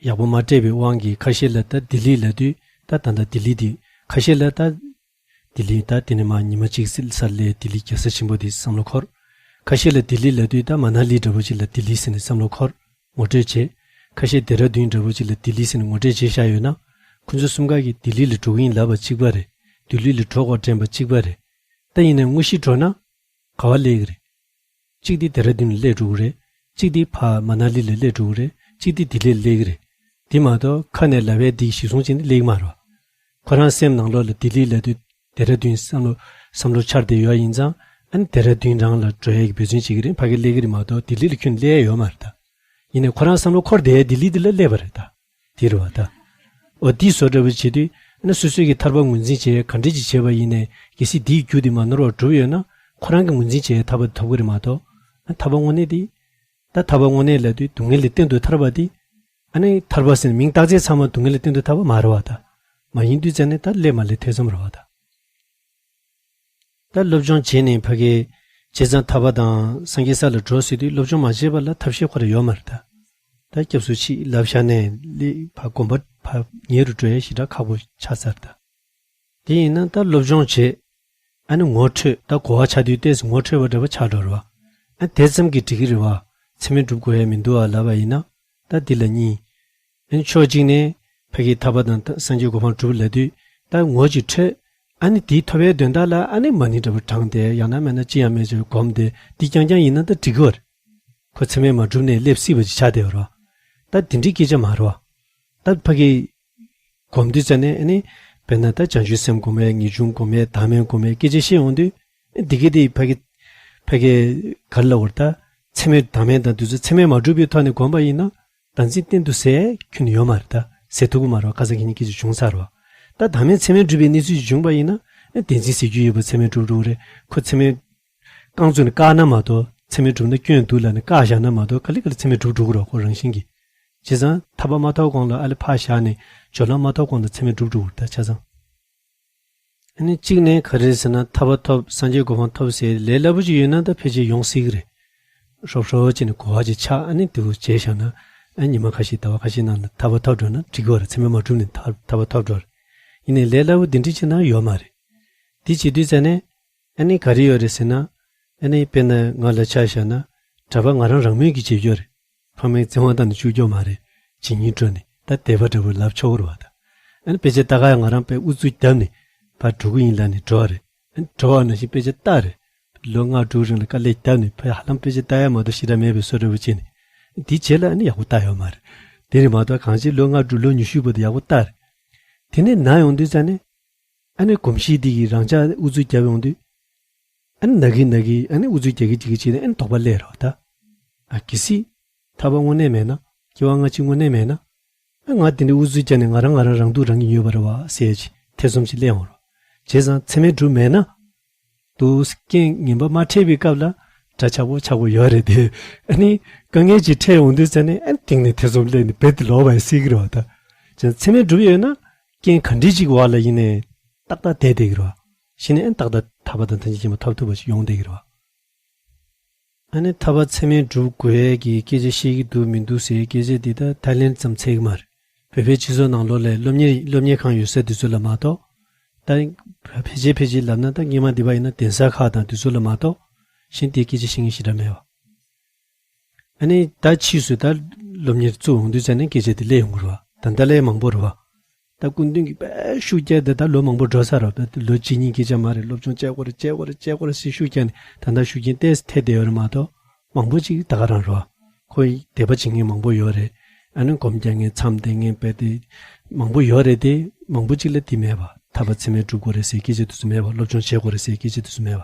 ཡག་པོ་མ་སྤྲད་པའི་དབང་གིས་ཁ་ཤས་ལ་ད་ལྡི་ལི་ལབ་དུས་ད་ད་ད་ལྡི་ལི་འདི། ཁ་ཤས་ལ་ད་ལྡི་ལི་ད་དེ་ནས་མར་ཉི་མ་གཅིག་སྲིད་སར་སླེབས། ལྡི་ལི་རྒྱལ་ས་ཆེན་པོ་འདི་བསམ་བློ་འཁོར། ཁ་ཤས་ལ་ལྡི་ལི་ལབ་དུས་ད་མ་ན་ལི་འདྲ་པོ་ཅིག་ལ་ལྡི་ལི་ཟེར་ནས་བསམ་བློ་འཁོར། ངོ་སྤྲོད་བྱེད། ཁ་ཤས་ལྡེ་ར་ལྡུན་འདྲ་པོ་ཅིག་ལ་ལྡི་ལི་ཟེར་ནས་ངོ་སྤྲོད་བྱེད་བཞག་ཡོད་ན། ཁོ་ཚོ་གསུམ་ཀ་གིས་ལྡི་ལི་ལ་འགྲོ་གི་ཡིན་ལབ་པ་གཅིག་པ་རེད། ལྡི་ལི་ལ་འགྲོ་དགོས་དྲན་པ་གཅིག་པ་རེད། ད་ཡིན་ནའི་དངོས་གཞི་འགྲོ་ན་ག་བ་སླེབས་ཀྱི་རེད། གཅིག་དེ་ལྡེ་ར་ལྡུན་ལ་སླེབས་འགྲོ་གི་རེད། གཅིག་དེ་ཕར་མ་ན་ལི་ལ་སླེབས་འགྲོ་གི་རེད། གཅིག་དེ་ལྡི་ལི་ལ་སླེབས་ཀྱི་རེད། དེ་མ་གཏོགས་ཁ་ནས་ལབ་པའི་འདི་གཞི་བཟུང་བྱས་ནས་སླེབས་ཀྱི་མ་རེད་བ། ཁོ་རང་སེམས་ནང་ལོགས་ལ་ལྡི་ལི་ལབ་དུས་ལྡེ་ར་ལྡུན་བསམ་བློ་བསམ་བློ་འཆར་བསྡད་ཡོད་ཡིན་ཙང་། ཨ་ནི་ལྡེ་ར་ལྡུན་རང་ལ་འགྲོ་ཡས་ཀྱི་འབད་བརྩོན་བྱེད་ཀྱི་རེད། ཕ་གི་སླེབས་ཀྱི་རེད་མ་གཏོགས་ལྡི་ལི་ལ་ཁྱོན་སླེབས་ཡས་ཡོད་མ་རེད་ད། ཡིན་ནའི་ཁོ་རང་བསམ་བློ་འཁོར་བསྡད་ཡས་ལྡི་ལི་འདི་ལ་སླེབས་པ་རེད་ད། དེ་རེད་བ་ད། འོ་འདི་བཟོ་འདྲ་པོ་བྱེད་དུས། ཨ་ནི་སོ་སོས་ཀྱི་ཐར་པ་ངོས་འཛིན་བྱེད་ཡས་ག་འདྲ་ཅིག་བྱས་པ་ཡིན་ནའི་གལ་སྲིད་འདིའི་རྒྱུ་དེ་མ་ནོར་བར་གྲུབ་ཡོད་ན། ཁོ་རང་གི་ངོས་འཛིན་བྱེད་ཡས་ཐར་པ་ཐོབ་ཀྱི་རེད་མ་གཏོགས། ཨ་ཐར་པ་དངོས་གནས་དེ། ད་ཐར་པ་དངོས་གནས་ལབ་དུས་སྡུག་བསྔལ་ལས་གཏན་དུ་ཐར་པ་དེ། ཨ་ནི་ཐར་པ་ཟེར་ནས་མིང་བཏགས་ཚད་ཚང་མ་སྡུག་བསྔལ་ལས་གཏན་དུ་ཐར་པ་མ་རེད་བ་ད། མ་ཡིན་དུས་ཙ་ནས་ད་སླེབས་མ་སླེབས་ཐེ་ཚོམ་རེད་བ་ད། ད་སློབ་སྦྱོང་བྱས་ནས་ཕ་གི་བྱས་ཙང་ཐར་པ་དང་སངས་རྒྱས་ས་ལ་འགྲོ་ཟེར་དུས་སློབ་སྦྱོང་མ་བྱས་པ་ལ་ཐབས་ཤེས་ཁོ་རང་ཡོད་མ་རེད་ད། ད་སྐྱབས་སུ་མཆི་ལབ་བཞག་ནས་སླེབས་ཕར་དགོན་པ་ཕར་ཉེ་རུ་འགྲོ་ཡས་ཞེ་དྲག་ཁག་པོ་ཆགས་ཚར་ད། དེ་ཡིན་ན་ད་སློབ་སྦྱོང་བྱས། ཨ་ནི་ངོ་འཕྲོད། ད་གོ་བ་ཆགས་དུས་ཏོག་ཙམ་ངོ་འཕྲོད་པ་འདྲ་པོ་ཆགས་འགྲོ་རེད་བ། ཨ་དེ་ཙམ་གྱིས་འགྲིག་གི་རེད་བ། ཚད་མས་སྒྲུབ་དགོས་ཡ་མི་འདུག་ཨ་ལབ་པ་ཡིན་ན། ད་འདི་ལ་གཉིས། ཨ་ནི་ཕྱོགས་གཅིག་ནས་ཕ་གི་ཐར་པ་དང་སངས་རྒྱས་གོ་འཕང་སྒྲུབ་ལབ་དུས་ད་ངོ་གཅིག་འཕྲོད། ཨ་ནི་དེའི་ཐོབ་པའི་དོན་དག་ལ་ཨ་ནི་མ་ཎི་འདྲ་པོ་བགྲངས་ཏེ་ཡང་ན་མིན་ན་ཅི་ཡང་མེད་ཅེས་སྒོམ་སྟེ་འདི་རྐྱང་རྐྱང་ཡིན་ན་ད་འགྲིག་གི་བ་རེད། ཁོ་ཚད་མས་མ་གྲུབ་ནས་སླེབས་སྲིད་པ་ཅིག་ཆགས་བསྡད་པ་རེད་བ། ད་དེ་འདྲའི་སྐད་ཆ་མ་རེད་བ། ད་ཕ་གི་སྒོམ་དུས་ཙ་ནས་ཨ་ནི། དཔེར་ན་ད་བྱང་ཆུབ་སེམས་སྒོམ་ཡས་ངེས་འབྱུང་སྒོམ་ཡས་བདག་མེད་སྒོམ་ཡས་སྐད་ཆ་བཤད་ཡོང་དུས། འདི་ག་དེ་ཕ་གི་ཕ་གི་ག་རེ་ལབ་དགོས་རེད་ད། ཚད་མས་བདག་མེད་དང་འདི་ཚོ་ཚད་མས་མ་གྲུབ་པའི་ཐོག་ནས་སྒོམ་པ་ཡིན་ན། བདག་འཛིན་གཏན་དུ་ཟེར་ཁྱོན་ནས་ཡོད་མ་རེད་ད། ཟེར་ཐུབ་ཀྱི་མ་རེད་བ། ཁ་སང་ཁྱེད་གཉིས་སྐད་ཆ་བྱུང་ཚར་བ། ད་བདག་མེད་ཚད་མས་གྲུབ་པའི་གནས་ཚུལ་ཞིག་བྱུང་པ་ཡིན་ན། བདེན་འཛིན་ཟེར་རྒྱུ་ཡོད་པ་ཚད་མས་གྲུབ་འགྲོ་གི་རེད། ཁོ་ཚད་མས། རྐང་བཙུགས་ནས་བཀག་ན་མ་གཏོགས་ཚད་མས་གྲུབ་ན་སྐྱོན་འདུག་ལབ་ནས་བཀག་བཞག་ན་མ་གཏོགས་ག་ལེ་ག་ལེ་ཚད་མས་གྲུབ་འགྲོ་གི་རེད་ཁོ་རང་བཞིན་གྱིས། བྱས་ཙང་ཐར་པ་མ་ཐོབ་གོང་ལ་ཨ་ལེ་ཕར་བཞག་ནས་སྦྱོར་ལམ་མ་ཐོབ་གོང་ལ་ཚད་མས་གྲུབ་འགྲོ་གི་རེད་ད་ཆ་ཚང་། ཨ་ནི་གཅིག་ནས་ག་རེ་ཟེར་ན་ཐར་པ་ཐོབ་སངས་རྒྱས་གོ་འཕང་ཐོབ་ཟེར་ལས་སླ་པོ་ཅིག་ཡོད་ན་ད་ཕལ་ཆེར་ཡོང་སྲིད་ཀྱི་རེད། ཧྲོབ་ཧྲོབ་བྱས་ནས་གོ་བ་ཅིག་ཆགས་ཨ་ནི་དེ་བྱས་བཞག་ན། ཨ་ཉི་མ་ཁ་ཤས་ཟླ་བ་ཁ་ཤས་ནང་ལ་ཐར་པ་ཐོབ་འགྲོ་ན་འགྲིག་གི་རེད། ཚད་མས་མ་གྲུབ་ནས་ཐར་ཐར་པ་ཐོབ་འགྲོ་རེད། ཡིན་ནའི་ལས་སླ་པོ་འདི་འདྲ་ཅིག་ན་ཡོད་མ་རེད། དེ་བྱེད་དུས་ཙ་ནས། ཨ་ནི་ག་རེ་ཡོད་རེད་ཟེར་ན། ཨ་ནི་དཔེར་ན་ང་ལ་ཆ་བཞག་ན། གྲྭ་པ་ང་རང་རང་མོས་ཀྱིས་བྱེད་རྒྱུ་རེད། ཕ་མས་བཙན་དབང་བཏང་ནས་བཅུག་རྒྱུ་མ་རེད། ཇི་སྙེད་འགྲོ་ནས་ད་དད་པ་འདྲ་པོ་ལབ་ཆོག་གི་རེད་བ་ད། ཨ་ནི་དཔེ་ཆ་ལྟ་ག་ཡང་ང་རང་དཔེ་ཨུ་ཚུགས་བརྒྱབ་ནས་ཕར་འགྲོ་གི་ཡིན་ལབ་ནས་འགྲོ་བ་རེད། ཨ་ནི་འགྲོ་བ་ནང་བཞིན་དཔེ་ཆ་ལྟ་རེད། ལོ་ལྔ་དྲུག་རིང་ལ་དཀའ་ལས་བརྒྱབ་ནས་ཕ་ཧ་ལམ་དཔེ་ཆ་ལྟ་ཡ་མ་གཏོགས་ཞེ་དྲག་མེད་པའི་བཟོ་འདྲ་པོ་བྱས་ནས། དེའི་རྗེས་ལ་ཨ་ནི་ཡག་པོ་ལྟ་ཡོད་མ་རེད། དེ་རེད་མ་གཏོགས་གང་ཅི་ལོ་ལྔ་དྲུག་ལོ་ཉི་ཤུ་བར་དུ་ཡག་པོ་ལྟ་རེད། དེ་ནས་ན་ཡོང་དུས་ཙ་ནས། ཨ་ནི་གོམས་གཤིས་འདི་གིས་རང་ཅག་ཨུ་ཚུགས་རྒྱབ་ཡོང་དུས། ཨ་ནི་ན་གི་ན་གི་ཨ་ནི་ཨུ་ཚུགས་རྒྱག་གི་རྒྱག་གི་བྱས་ནས་ཨ་ནི་དོགས་པ་སླེབས་རོགས་ད། ཨ་གལ་སྲིད། ཐར་པ་དངོས་གནས་མེད་ན། སྐྱེ་བ་སྔ་ཕྱི་དངོས་གནས་མེད་ན། ཨ་ང་དེ་འདྲའི་ཨུ་ཚུགས་རྒྱག་ནས་ང་རང་ང་རང་རང་སྡུག་རང་གིས་ཉོས་པ་རེད་བ་ཟེར་ཅིག་ཐེ་ཚོམ་ཅིག་སླེབས་ཡོང་རོགས། བྱས་ཙང་ཚད་མས་གྲུབ་མེད་ན། དུ་རྐྱེན་ངན་པ་མ་འཕྲད་པའི་སྐབས་ལ་འདྲ་ཆགས་པོ་ཆགས་པོ་ཡོད་རེད་དེ། ཨ་ནི་དཀའ་ངལ་ཅིག་འཕྲད་ཡོང་དུས་ཙ་ནས་ཨ་ནི་སྟེང་ནས་ཐེ་ཚོམ་སླེབས་ནས་རྦད་དེ་ལོག་པ་ཡིན་སྲིད་ཀྱི་རེད་བ་ད། བྱས་ཙང་ཚད་མས་གྲུབ་ཡོད་ན། རྐྱེན་ག་འདྲ་ཅིག་གི་འོག་ལ་ཡིན་ནའི་ཏག་ཏག་བསྡད་བསྡད་ཀྱི་རེད་བ། གཞི་ནས་ཨ་ནི་ཏག་ཏག་ཐར་པ་དང་ཐམས་ཅད་མཁྱེན་པ་ཐོབ་ཐུབ་པ་ཞིག་ཡོང་བསྡད་ཀྱི་རེད་བ། ཨ་ནི་ཐར་པ་ཚད་མས་སྒྲུབ་དགོས་ཡས་ཀྱི་སྐད་ཆ་བཤད་ཀྱི་འདུག་མི་འདུག་ཟེར་སྐད་ཆ་འདི་ད་ཐའི་ལེན་ཙམ་ཚད་ཀྱི་མ་རེད། བོད་པའི་སྤྱི་ཚོགས་ནང་ལོགས་ལ་སློབ་གཉེར་སློབ་གཉེར་ཁང་ཡོད་ས་འདི་ཚོ་ལ་མ་གཏོགས། ད་ཕལ་ཆེར་ཕལ་ཆེར་ལབ་ན་ད་སྔོན་མ་འདི་པ་ཡིན་ན་གདན་ས་ཁག་དང་འདི་ཚོ་ལ་མ་གཏོགས། གཞན་དེའི་སྐད་ཆ་བཤད་མཁན་ཞེ་དྲག་མེད་བ། ཨ་ནི་ད་ཕྱིས་སུ་ད་སློབ་གཉེར་བཙུགས་འོང་དུས་ཙ་ནས་སྐད་ཆ་དེ་སླེབས་ཡོང་གི་རེད་བ། ད་ལྟ་ལས་མང་པོ་རེད་བ། ད་སྐུ་མདུན་གྱིས་དཔེ་ཤུགས་བརྒྱབ་སྟེ་ད་ལོ་མང་པོ་འགྲོ་ས་རེད་བ། ད་ལོ་གཅིག་གཉིས་སྐད་ཆ་མ་རེད། སློབ་སྦྱོང་བྱེད་དགོས་རེད་བྱེད་དགོས་རེད་བྱེད་དགོས་རེད་ཟེར་ཤུགས་བརྒྱབ་ནས་ད་ལྟ་ཤུགས་རྐྱེན་ཏོག་ཙམ་ཐེབས་བསྡད་ཡོད་རེད་མ་གཏོགས་མང་པོ་ཅིག་ད་ག་རང་རེད་བ། ཁོ་ཡི་དད་པ་བྱེད་མཁན་མང་པོ་ཡོད་རེད། ཨ་ནི་སྒོམ་རྒྱག་མཁན་མཚམས་བསྡད་མཁན་དཔེ་དེ་མང་པོ་ཡོད་རེད་དེ། མང་པོ་ཅིག་ལ་དེ་མེད་བ། ཐར་པ་ཚད་མས་སྒྲུབ་དགོས་རེད་ཟེར་སྐད་ཆ་དེ་ཚོ་མེད་བ། སློབ་སྦྱོང་བྱེད་དགོས་རེད་ཟེར་སྐད་ཆ་དེ་ཚོ་མེད་བ།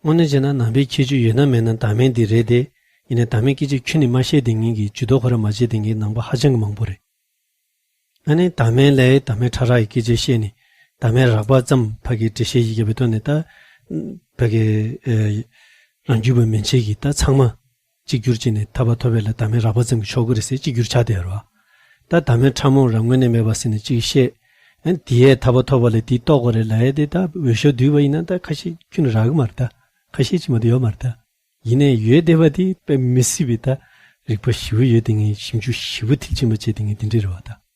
དངོས་གནས་བྱས་ན་ནང་པའི་ཁྱད་ཆོས་ཡོད་ན་མེད་ན་བདག་མེད་འདི་རེད་དེ། ཡིན་ནའི་བདག་མེད་སྐད་ཆ་ཁྱོན་ནས་མ་བཤད་བསྡད་མཁན་གྱི་ཇུས་གཏོགས་ཁོ་རང་མ་བྱས་བསྡད་མཁན་ནང་པ་ཧ་ཅང་གི་མང་པོ་རེད། ཨ་ནི་བདག་མེད་ལ་བདག་མེད་ཕྲ་རགས་ཀྱི་སྐད་ཆ་བཤད་ནས་བདག་མེད་རགས་པ་ཙམ་ཕ་གི་འགྲེལ་བཤད་ཞིག་བརྒྱབ་པའི་ཐོག་ནས་ད་ཕ་གི་ཨེ་རང་རྒྱུད་པ་མན་ཆད་ཀྱི་ད་ཚང་མ་ གཅིག་གྱུར་བྱས་ནས་ཐར་པ་ཐོབ་པ་ལ་བདག་མེད་རགས་པ་ཙམ་གྱིས་ཆོག་གི་རེད་ཟེར་གཅིག་གྱུར་ཆགས་བསྡད་ཡོད་རེད་བ། ད་བདག་མེད་ཕྲ་མོ་རང་ངོས་ནས་མེད་པ་ཟེར་ནས་གཅིག་བཤད། ཨ་ནི་དེ་ཡས་ཐར་པ་ཐོབ་པ་ལ་དེས་རྟོགས་དགོས་རེད་ལབ་ཡས་དེ་ད་འོས་ཤོག་བསྡུས་པ་ཡིན་ན་ད་ཁ་ཤས་ཁྱོན་ནས་རག་གི་མ་རེད་ད། ཁ་ཤས་ཅིག་མ་གཏོགས་ཡོད་མ་རེད་ད། ཡིན་ནའི་ཡོད་བསྡད་པ་དེ་དཔེ་མི་སྲིད་པའི་ད་རིག་པ་ཞེ་པོ་ཡོད་དེ་ངས་ཞིབ་འཇུག་ཞེ་པོ་མཐིལ་ཕྱིན་པ་བྱས་དེ་ངས་དེ་འདྲས་རེད་བ་ད།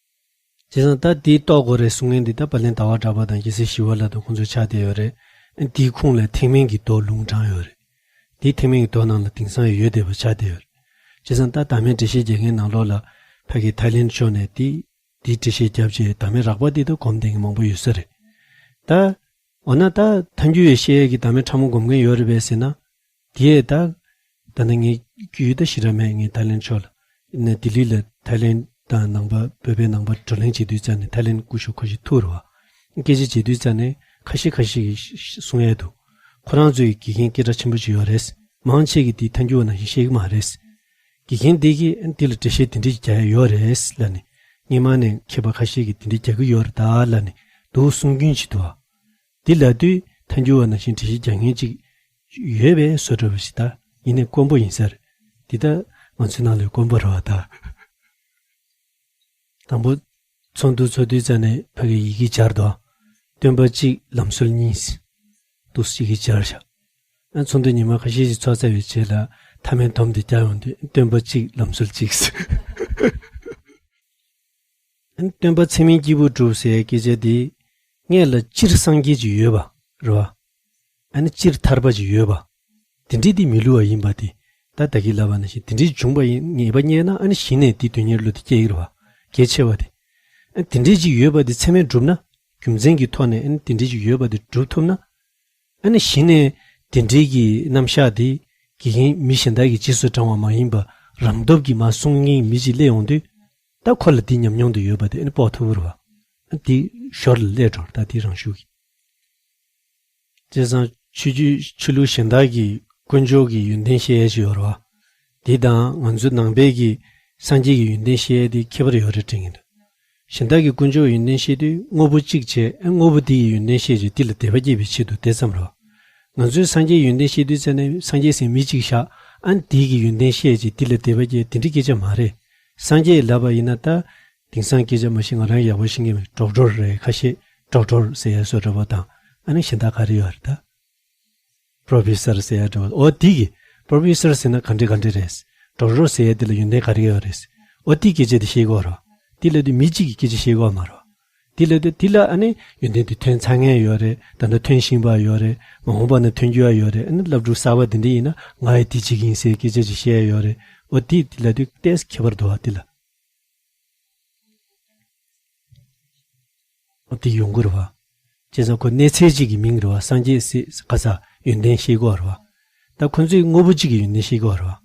བྱས་ཙང་ད་དེ་རྟོགས་དགོས་རེད་གསུང་མཁན་འདི་ད་དཔལ་ལྡན་ཟླ་བ་གྲགས་པ་དང་རྒྱལ་སྲས་ཞི་བ་ལྷ་དང་ཁོང་ཚོ་ཆགས་བསྡད་ཡོད་རེད། དེའི་ཁུངས་ལ་ཐེག་དམན་གྱི་མདོ་ལུང་དྲངས་ཡོད་རེད། དེ་ཐེག་དམན་གྱི་མདོ་ནང་ལ་དེང་སང་ཡོད་བསྡད་པ་ཆགས་བསྡད་ཡོད་རེད། བྱས་ཙང་ད་བདག་མེད་འགྲེལ་བཤད་རྒྱག་མཁན་ནང་ལོགས་ལ་ཕ་གི་ཐའི་ལེན་ཕྱོགས་ནས་དེ་དེའི་འགྲེལ་བཤད་བརྒྱབ་བྱས་བདག་མེད་རགས་པ་དེ་ད་སྒོམ་བསྡད་མཁན་མང་པོ་ཡོད་ས་རེད། ད་འོ་ན་ད་ཐལ་འགྱུར་བའི་བཤད་ཡས་ཀྱི་བདག་མེད་ཕྲ་མོ་སྒོམ་མཁན་ཡོད་རེད་པས་ཟེར་ན། དེ་ཡས་ད། ད་ནི་ངའི་རྒྱུས་ད་ཞེ་དྲག་མེད། ངས་ཐའི་ལེན་ཕྱོགས་ལ། ནས་ལྡི་ལི་ལ་ཐའི་ལེན་དང་ནང་པ་བོད་པའི་ནང་པ་བགྲོ་གླེང་བྱེད་དུས་ཙང་ནས་ཐའི་ལེན་སྐུ་ཞབས་ཁོ་ཞིག་ཐུག་རེད་བ། སྐད་ཆ་བྱེད་དུས་ཙང་ནས་ཁ་ཤས་ཁ་ཤས་ཀྱིས་གསུང་ཡས་འདུག་ཁོ་རང་ཚོའི་དགེ་རྒན་སྐད་གྲགས་ཆེན་པོ་ཅིག་ཡོད་རེད། མང་ཆེ་གིས་དེ་ཐལ་འགྱུར་བ་ནང་བཞིན་བཤད་ཀྱི་མ་རེད། དགེ་རྒན་དེ་གིས་འདི་ལ་འགྲེལ་བཤད་དེ་འདྲས་རྒྱག་ཡས་ཡོད་རེད་ལབ་ནས། སྔོན་མ་ནས་མཁས་པ་ཁ་ཤས་ཀྱིས་དེ་འདྲས་རྒྱག་གི་ཡོད་རེད་ད་ལབ་ནས་འདུག་གསུང་རྒྱུན་ཅིག་འདུག་བ། འདི་ལབ་དུས་ཐལ་འགྱུར་བ་ནང་བཞིན་འགྲེལ་བཤད་རྒྱག་མཁན་ཅིག་ཡོད་པའི་བཟོ་འདྲ་བ་ཞིག་ད། ཡིན་ནའི་དཀོན་པོ་ཡིན་ས་རེད། འདི་ད་ང་ཚོའི་ནང་ལ་དཀོན་པོ་རེད་བ་ད། དང་པོ་ཚོགས་འདུ་ཚོགས་དུས་ཙང་ནས་ཕ་གི་ཡི་གེ་སྦྱར་དོ། སྟོན་པ་གཅིག་ལམ་སྲོལ་གཉིས། འདུག་ཡི་གེ་སྦྱར་བཞག་ཨ་ཚོགས་འདུ་ཉི་མ་ཁ་ཤས་ཤིག་ཚོགས་ཚར་བའི་རྗེས་ལ་མཐའ་མའི་སྡོམ་དེ་རྒྱག་ཡོང་དུས་སྟོན་པ་གཅིག་ལམ་སྲོལ་གཅིག་སྟོན་པ་ཚད་མའི་སྐྱེས་བུ་དྲུག་ཟེར་སྐད་ཆ་འདི། སྔོན་ལ་སྤྱིར་སངས་རྒྱས་ཅིག་ཡོད་པ་རེད་བ། ཨ་ནི་སྤྱིར་ཐར་པ་ཅིག་ཡོད་པ། དེ་འདྲའི་འདི་མི་བསླུ་བ་ཡིན་པ་དེ། ད་ད་གིན་ལབ་པ་ནང་བཞིན་དེ་འདྲའི་བྱུང་བ་ཡིན་ངེས་པ་རྙེད་ན་ཨ་ནི་གཞི་ནས་དེ་དོན་གཉེར་བློ་དེ་སྐྱེ་གི་རེད་བ། གལ་ཆེ་བ་དེ། ཨ་དེ་འདྲའི་ཅིག་ཡོད་པ་དེ་ཚད་མས་གྲུབ་ན། རྒྱུ་མཚན་གྱི་ཐོག་ནས་ཨ་ནི་དེ་འདྲའི་ཅིག་ཡོད་པ་དེ་གྲུབ་ཐུབ་ན། ཨ་ནི་གཞི་ནས་དེ་འདྲའི་གི་རྣམ་གཞག་དེ་དགེ་རྒན་མི་གཞན་དག་གིས་རྗེས་སུ་འབྲང་བ་མ་ཡིན་པ་རང་སྟོབས་ཀྱིས་མར་གསུང་མཁན་མི་ཅིག་སླེབས་ཡོང་དུས། ད་ཁོ་ལ་དེ་ཉམས་མྱོང་དེ་ཡོད་པ་དེ་ཨ་ནི་དཔོག་ཐུབ་ཀྱི་རེད་བ། ཨ་དེ་ཞོར་ལ་སླེབས་འགྲོ་ད་དེ་རང་ཤུགས་ཀྱིས། བྱས་ཙང་ཆོས་བརྒྱུད་ཆོས་ལུགས་གཞན་དག་གི་དཀོན་མཆོག་གི་ཡོན་ཏན་བཤད་ཡས་ཅིག་ཡོད་རེད་བ། དེ་དང་ང་ཚོ་ནང་པའི་གི་སངས་རྒྱས་ཀྱི་ཡོན་ཏན་བཤད་ཡས་དེ་ཁྱད་པར་ཡོད་རེད་དྲན་གྱི་འདུག་གཞན་དག་གི་དཀོན་མཆོག་ཡོན་ཏན་བཤད་དུས་དངོས་པོ་གཅིག་བྱས་ཨ་དངོས་པོ་དེ་ཡི་ཡོན་ཏན་བཤད་བྱས་དེ་ལ་དད་པ་སྐྱེད་པའི་ཆེད་དུ་དེ་ཙམ་རེད་བ། ང་ཚོས་སངས་རྒྱས་ཡོན་ཏན་བཤད་དུས་ཙམ་ནས་སངས་རྒྱས་ཟེར་མི་གཅིག་བཞག་ཨ་ནི་དེ་གི་ཡོན་ཏན་བཤད་བྱས་དེ་ལ་དད་པ་སྐྱེད་དེ་འདྲའི་སྐད་ཆ་མ་རེད། སངས་རྒྱས་ལབ་པ་ཡིན་ན་ད། དེང་སང་སྐད་ཆ་མ་གཞི་ང་རང་ཡག་པོ་ཤེས་ཀྱི་མེད་ཌོག་ཊར་རེད་ཁ་ཤས་ཌོག་ཊར་ཟེར་ཡ་བཟོ་འདྲ་པོ་དང་ཨ་ནི་གཞན་དག་ག་རེ་ཡོད་རེད་ད། པྲོ་ཕེ་སར་ཟེར་ཡ་འདྲ་པོ་འོ་དེ་གི་པྲོ་ཕེ་སར་ཟེར་ན་ག་འདྲ་ག་འདྲ་རེད། ཌོག་ཊར་ཟེར་ཡ་དེ་ལ་ཡོན་ཏན་ག་རེ་ཡོད་རེད། འོ་དེ་སྐད་ཆ་དེ་ཤེས་དགོས་རེད། དེ་ལབ་དུས་མི་གཅིག་གི་སྐད་ཆ་ཤེས་དགོས་མ་རེད། དེ་ལབ་དུས་དེ་ལ་ཨ་ནི་ཡོན་ཏན་དེ་ཐོན་ཚར་མཁན་ཡོད་རེད་ད་ནི་ཐོན་བཞིན་པ་ཡོད་རེད་མ་འོངས་པ་ན་ཐོན་རྒྱུ་ཡ་ཡོད་རེད་ཨ་ནི་སློབ་ཕྲུག་གསར་པ་དེ་འདྲ་ཡིན་ན་ང་ཡི་དེ་བྱེད་ཀྱི་ཡིན་ཟེར་སྐད་ཆ་ཅིག་བཤད་ཡ་ཡོད་རེད། འོ་དེ་དེ་ལབ་དུས་ཏོག་ཙམ་ཁྱད་པར་འདུག་བ་དེ་ལ། འོ་དེ་ཡོང་གི་རེད་བ། བྱས་ཙང་ཁོ་གནས་ཚད་གཅིག་གི་མིང་རེད་བ་སངས་རྒྱས་ཟེར་ག་ས་ཡོན་ཏན་ཤེས་དགོས་རེད་བ། ད་ཁོ་ཚོས་དངོས་པོ་གཅིག་གི་ཡོན་ཏན་ཤེས་དགོས་རེད་བ།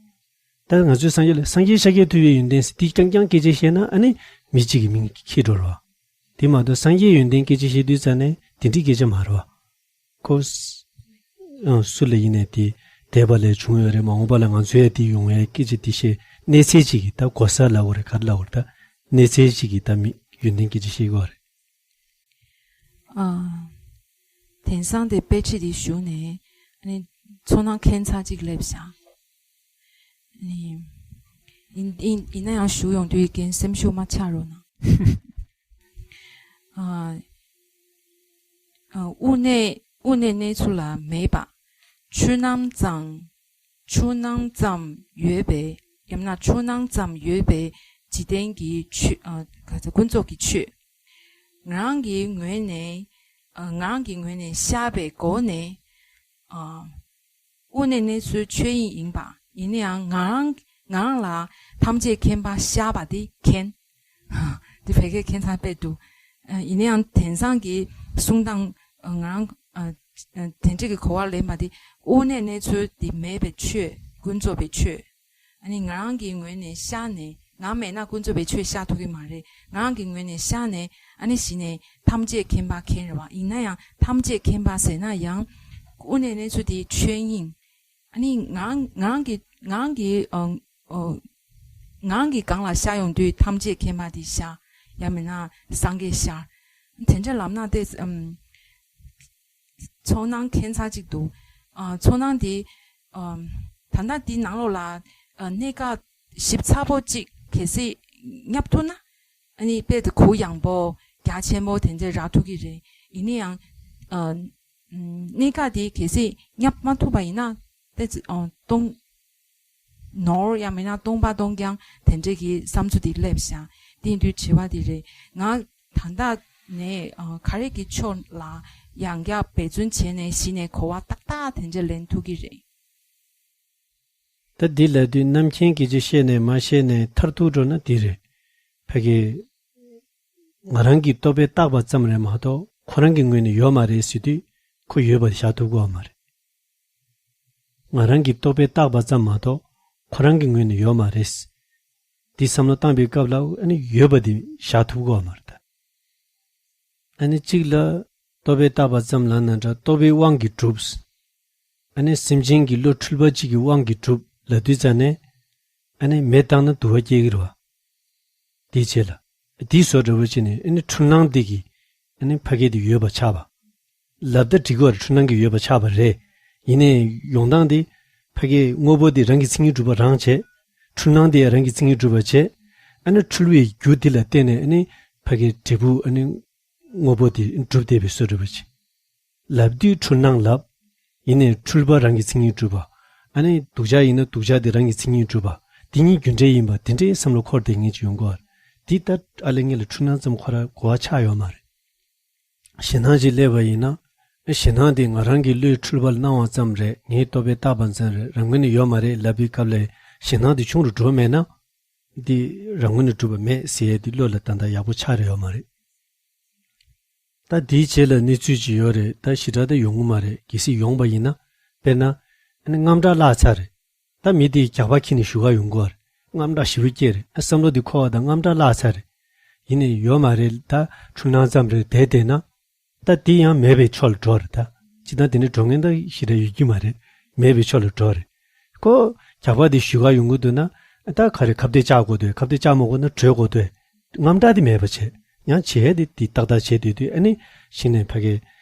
ད་ང་ཚོས་སངས་རྒྱས་ལ་སངས་རྒྱས་ཤཱཀྱ་ཐུབ་པའི་ཡོན་ཏན་ཟེར་དེ་རྐྱང་རྐྱང་སྐད་ཆ་བཤད་ན་ཨ་ནི་མི་གཅིག་གི་མིང་འཁྱེར་འགྲོ་རེད་བ། དེ་མ་གཏོགས་སངས་རྒྱས་ཡོན་ཏན་སྐད་ཆ་བཤད་དུས་ཙང་ནས་དེ་འདྲའི་སྐད་ཆ་མ་རེད་བ། ཁོ་སུ་ལ་ཡིན་ནས་དེ་འདས་པ་ལས་བྱུང་ཡོད་རེད་མ་འོངས་པ་ལ་ང་ཚོའི་དེ་ཡོང་ཡའི་སྐད་ཆ་དེ་བཤད་གནས་ཚད་ཅིག་གི་ད་གོ་ས་ལབ་དགོས་རེད་ག་རེ་ལབ་དགོས་རེད་ད་གནས་ཚད་ཅིག་གི་ད་མི་ཡོན་ཏན་སྐད་ཆ་བཤད་དགོས་རེད། ཨ། དེང་སང་དེ་དཔེ་ཁྲིད་དེ་ཞུ་ནས་ཨ་ནི་ཚོར་སྣང་ཁྱད་མཚར་ཅིག་སླེབས་ཤག་ཨ་ནི་ཡིན་ཡིན་ཡིན་ན་ཡང་ཞུ་ཡོང་དུས་རྒན་སེམས་ཤུགས་མ་ཆག་རོགས་གནང་། ཨ། ཨ། དབུགས་ནད་དབུགས་ནད་ནད་ཚུལ་ལ་མེད་པ། ཆུ་སྣང་ཙམ། ཆུ་སྣང་ཙམ་ཡོད་པའི་ཡང་ན་ཆུ་སྣང་ཙམ་ཡོད་པའི་འཇིག་རྟེན་གྱི་ཆོས། ཨ། ག་ཚོད་ཀུན་རྫོབ་ཀྱི་ཆོས། ང་རང་གི་ངོས་ནས། ཨ། ང་རང་གི་ངོས་ནས་ཤར་བའི་སྒོ་ནས། ཨ། དབུགས་ནད་ནད་ཚུལ་ཆོས་དབྱིངས་ཡིན་པ། ཡིན་ན་ཡང་ང་རང་ང་རང་ལ་ཐམས་ཅད་མཁྱེན་པ་ཤར་བ་དེ་མཁྱེན། དེ་བོད་སྐད་ཁྱད་མཚར་དཔེ་འདུག་ཨ། ཡིན་ན་ཡང་དེང་སང་གི་གསུང་སྟངས། ཨ། ང་རང་། ཨ། ཨ། དེ་འདྲ་གི་གོ་བ་ལེན་པ་དེ་དབུགས་ནད་ནད་ཚུལ་དེ་མེད་པའི་ཆོས་ཀུན་རྫོབ་པའི་ཆོས། ཨ་ནི་ང་རང་གི་ངོས་ནས་ཤར་ནས་ང་མེད་ན་ཀུན་རྫོབ་པའི་ཆོས་ཤར་ཐུབ་ཀྱི་མ་རེད། ང་རང་གི་ངོས་ནས་ཤར་ནས་ཨ་ནི་གཞི་ནས་ཐམས་ཅད་མཁྱེན་པ་མཁྱེན་རེད་བ། ཡིན་ན་ཡང་ཐམས་ཅད་མཁྱེན་པ་ཟེར་ན་ཡང་དབུགས་ནད་ནད་ཚུལ་དེ་ཆོས་དབྱིངས། ཨ་ནི་ང་རང་ང་རང་གི་ང་རང་གི་ཨ། ཨ། ང་རང་གི་སྒང་ལ་ཤར་ཡོང་དུས་ཐམས་ཅད་མཁྱེན་པ་དེ་ཤར། ཡང་མིན་ན་སངས་རྒྱས་ཤར། དེ་འདྲ་ལབ་ན་དེ་ཨམ། ཚོར་སྣང་ཁྱད་མཚར་ཅིག་འདུག་ཨ། ཚོར་སྣང་དེ་ཨམ། ད་ལྟ་འདི་ནང་ལོགས་ལ་ ཨ་གནས་སྐབས་ཞིབ་ཚགས་པོ་གཅིག་གལ་སྲིད་བསྙབ་ཐུབ་ན། ཨ་ནི་དཔེ་དེ་གུ་ཡངས་པོ་རྒྱ་ཆེན་པོ་དེ་འདྲ་རག་ཐུབ་ཀྱི་རེད། ཡིན་ན་ཡང་ཨ་གནས་སྐབས་དེ་གལ་སྲིད་བསྙབ་མ་ཐུབ་པ་ཡིན་ན་དཔེ་ཨ་སྟོང་ནོར་ཡང་མིན་ན་སྟོང་པ་སྟོང་རྐྱང་དེ་འདྲ་གི་བསམ་ཚུལ་དེ་སླེབས་ཤག་དེ་ཡིན་དུས་དྲི་བ་དེ་རེད། ང་ད་ལྟ་ནས་ཨ་ག་རེ་གི་ཕྱོགས་ལ་ཡང་བསྐྱར་འབད་བརྩོན་བྱས་ནས་གཞི་ནས་གོ་བ་ཏག་ཏག་དེ་འདྲ་ལེན་ཐུབ་ཀྱི་རེད། ད་འདི་ལབ་དུས་རྣམ་མཁྱེན་སྐད་ཆ་བཤད་ནས་མ་བཤད་ནས་མཐར་ཐུག་འགྲོ་ན་འདི་རེད། ཕ་གི་ང་རང་གི་རྟོག་པས་བཏགས་པ་ཙམ་རེད་མ་གཏོགས་ཁོ་རང་གི་ངོས་ནས་ཡོད་མ་རེད་ཟེར་དུས་ཁོ་ཡོད་པ་དེ་བཞག་ཐུབ་ཀྱི་ཡོད་མ་རེད། ང་རང་གི་རྟོག་པས་བཏགས་པ་ཙམ་མ་གཏོགས་ཁོ་རང་གི་ངོས་ནས་ཡོད་མ་རེད། འདི་བསམ་བློ་བཏང་པའི་སྐབས་ལ་ཨ་ནི་ཡོད་པ་དེ་བཞག་ཐུབ་ཀྱི་ཡོད་མ་རེད་ད། ཨ་ནི་གཅིག་ལ་རྟོག་པས་བཏགས་པ་ཙམ་ལབ་ན་འདྲ། རྟོག་པའི་དབང་གིས་གྲུབ། ཨ་ནི་སེམས་ཅན་གྱི་བློ་འཁྲུལ་པ་གཅིག་གི་དབང་གིས་གྲུབ་ལབ་དུས་ཙ་ནས། ཨ་ནི་མེ་བཏང་ན་དུ་བ་སྐྱེ་གི་རེད་བ། དེའི་རྗེས་ལ། དེའི་བཟོ་འདྲ་བོ་བྱས་ནས་ཨ་ནི་འཁྲུལ་སྣང་དེ་གི་ཨ་ནི་ཕ་སྐད་དེ་ཡོད་པ་ཆགས་པ། ལབ་ད་འགྲིག་གི་རེད། འཁྲུལ་སྣང་གི་ཡོད་པ་ཆགས་པ་རེད། ཡིན་ནའི་ཡོང་སྟངས་དེ་ཕ་སྐད་དངོས་པོ་དེ་རང་གི་མཚན་ཉིད་གྲུབ་པ་རང་བྱས། འཁྲུལ་སྣང་དེ་ཡང་རང་གི་མཚན་ཉིད་གྲུབ་པ་བྱས། ཨ་ནི་འཁྲུལ་བའི་རྒྱུ་དེ་ལ་བརྟེན་ནས་ཨ་ནི་ཕ་སྐད་འབྲས་བུ་ཨ་ནི་དངོས་པོ་དེ་གྲུབ་བསྡད་པའི་བཟོ་འདྲ་བོ་ཅིག་ལབ་དུས་འཁྲུལ་སྣང་ལབ། ཡིན་ནའི་འཁྲུལ་པ་རང་གི་མཚན་ཉིད་གྲུབ་པ། ཨ་ནི་སྡུག་ཅག་ཡིན་ན་སྡུག་ཅག་དེ་རང་གི་མཚན་ཉིད་གྲུབ་པ། དེ་གཉིས་རྒྱུ་འབྲས་ཡིན་པ་དེ་འདྲའི་བསམ་བློ་འཁོར་བསྡད་མཁན་ཅིག་ཡོང་གི་ཡོད་རེད། དེ་ལྟར་ཨ་ལས་ངེད་ལ་འཁྲུལ་སྣང་ཙམ་ཁོ་རང་གོ་བ་ཆགས་ཡོད་མ་རེད། ཞེད་སྣང་ཅིག་སླེབས་པ་ཡིན་ན། ཞེད་སྣང་དེ་ང་རང་གི་བློའི་འཁྲུལ་པ་ལ་སྣང་བ་ཙམ་རེད། ངའི་རྟོག་པས་བཏགས་པ་ཙམ་རེད། རང་ངོས་ནས་ཡོད་མ་རེད་ལབ་པའི་སྐབས་ལ་ཞེད་སྣང་དེ་ཆུང་རུ་འགྲོ་མེད་ན། འདི་རང་ངོས་ནས་གྲུབ་པ་མེད་ཟེར་ཡས་འདི་བློ་ལ་ད་ལྟ་ཡག་པོ་ཆགས་རེ་ཡོད་མ་རེད། ད་དེའི་རྗེས་ལ་གནས་ཚུལ་ཅིག་ཡོད་རེད། ད་ཞེ་དྲག་ད་ཡོང་གི་མ་རེད། གལ་སྲིད་ཡོང་པ་ཡིན་ན། དཔེར་ན། ཨ་ནི་དངངས་སྐྲག་བརླག་ཚར་རེད། ད་མི་དེས་རྒྱག་པ་ཁྱེར་ནས་གཞུག་ག་ཡོང་གི་ཡོད་རེད། དངངས་སྐྲག་ཞེ་པོ་སྐྱེས་རེད། ཨ་བསམ་བློ་དེ་འཁོར་བ་དང་དངངས་སྐྲག་བརླག་ཚར་རེད། ཡིན་ནའི་ཡོད་མ་རེད། ད་འཁྲུལ་སྣང་ཙམ་རེད་བསྡད་བསྡད་ན། ད་དེ་ཡང་མེད་པའི་ཕྱོགས་ལ་འགྲོ་རེད་ད། སྤྱིར་བཏང་དེ་ནས་འགྲོ་མཁན་ད་ཞེ་དྲག་ཡོད་ཀྱི་མ་རེད། མེད་པའི་ཕྱོགས་ལ་འགྲོ་རེད། ཁོ་རྒྱག་པ་དེ་གཞུག་ག་ཡོང་གི་འདུག་ན། ད་ག་རེ་ཁ་གཏད་བཅག་དགོས་འདུག་ཁ་གཏད་བཅག་མ་དགོས་ན་གྲོལ་དགོས་འདུག་དངངས་སྐྲག་དེ་མེད་པ་བྱས། ཡང་བྱས་དེ་དེ་ཏག་ཏག་བྱས་སྡོད་དུས་ཨ་ནི་གཞི་ནས་ཕ་གི་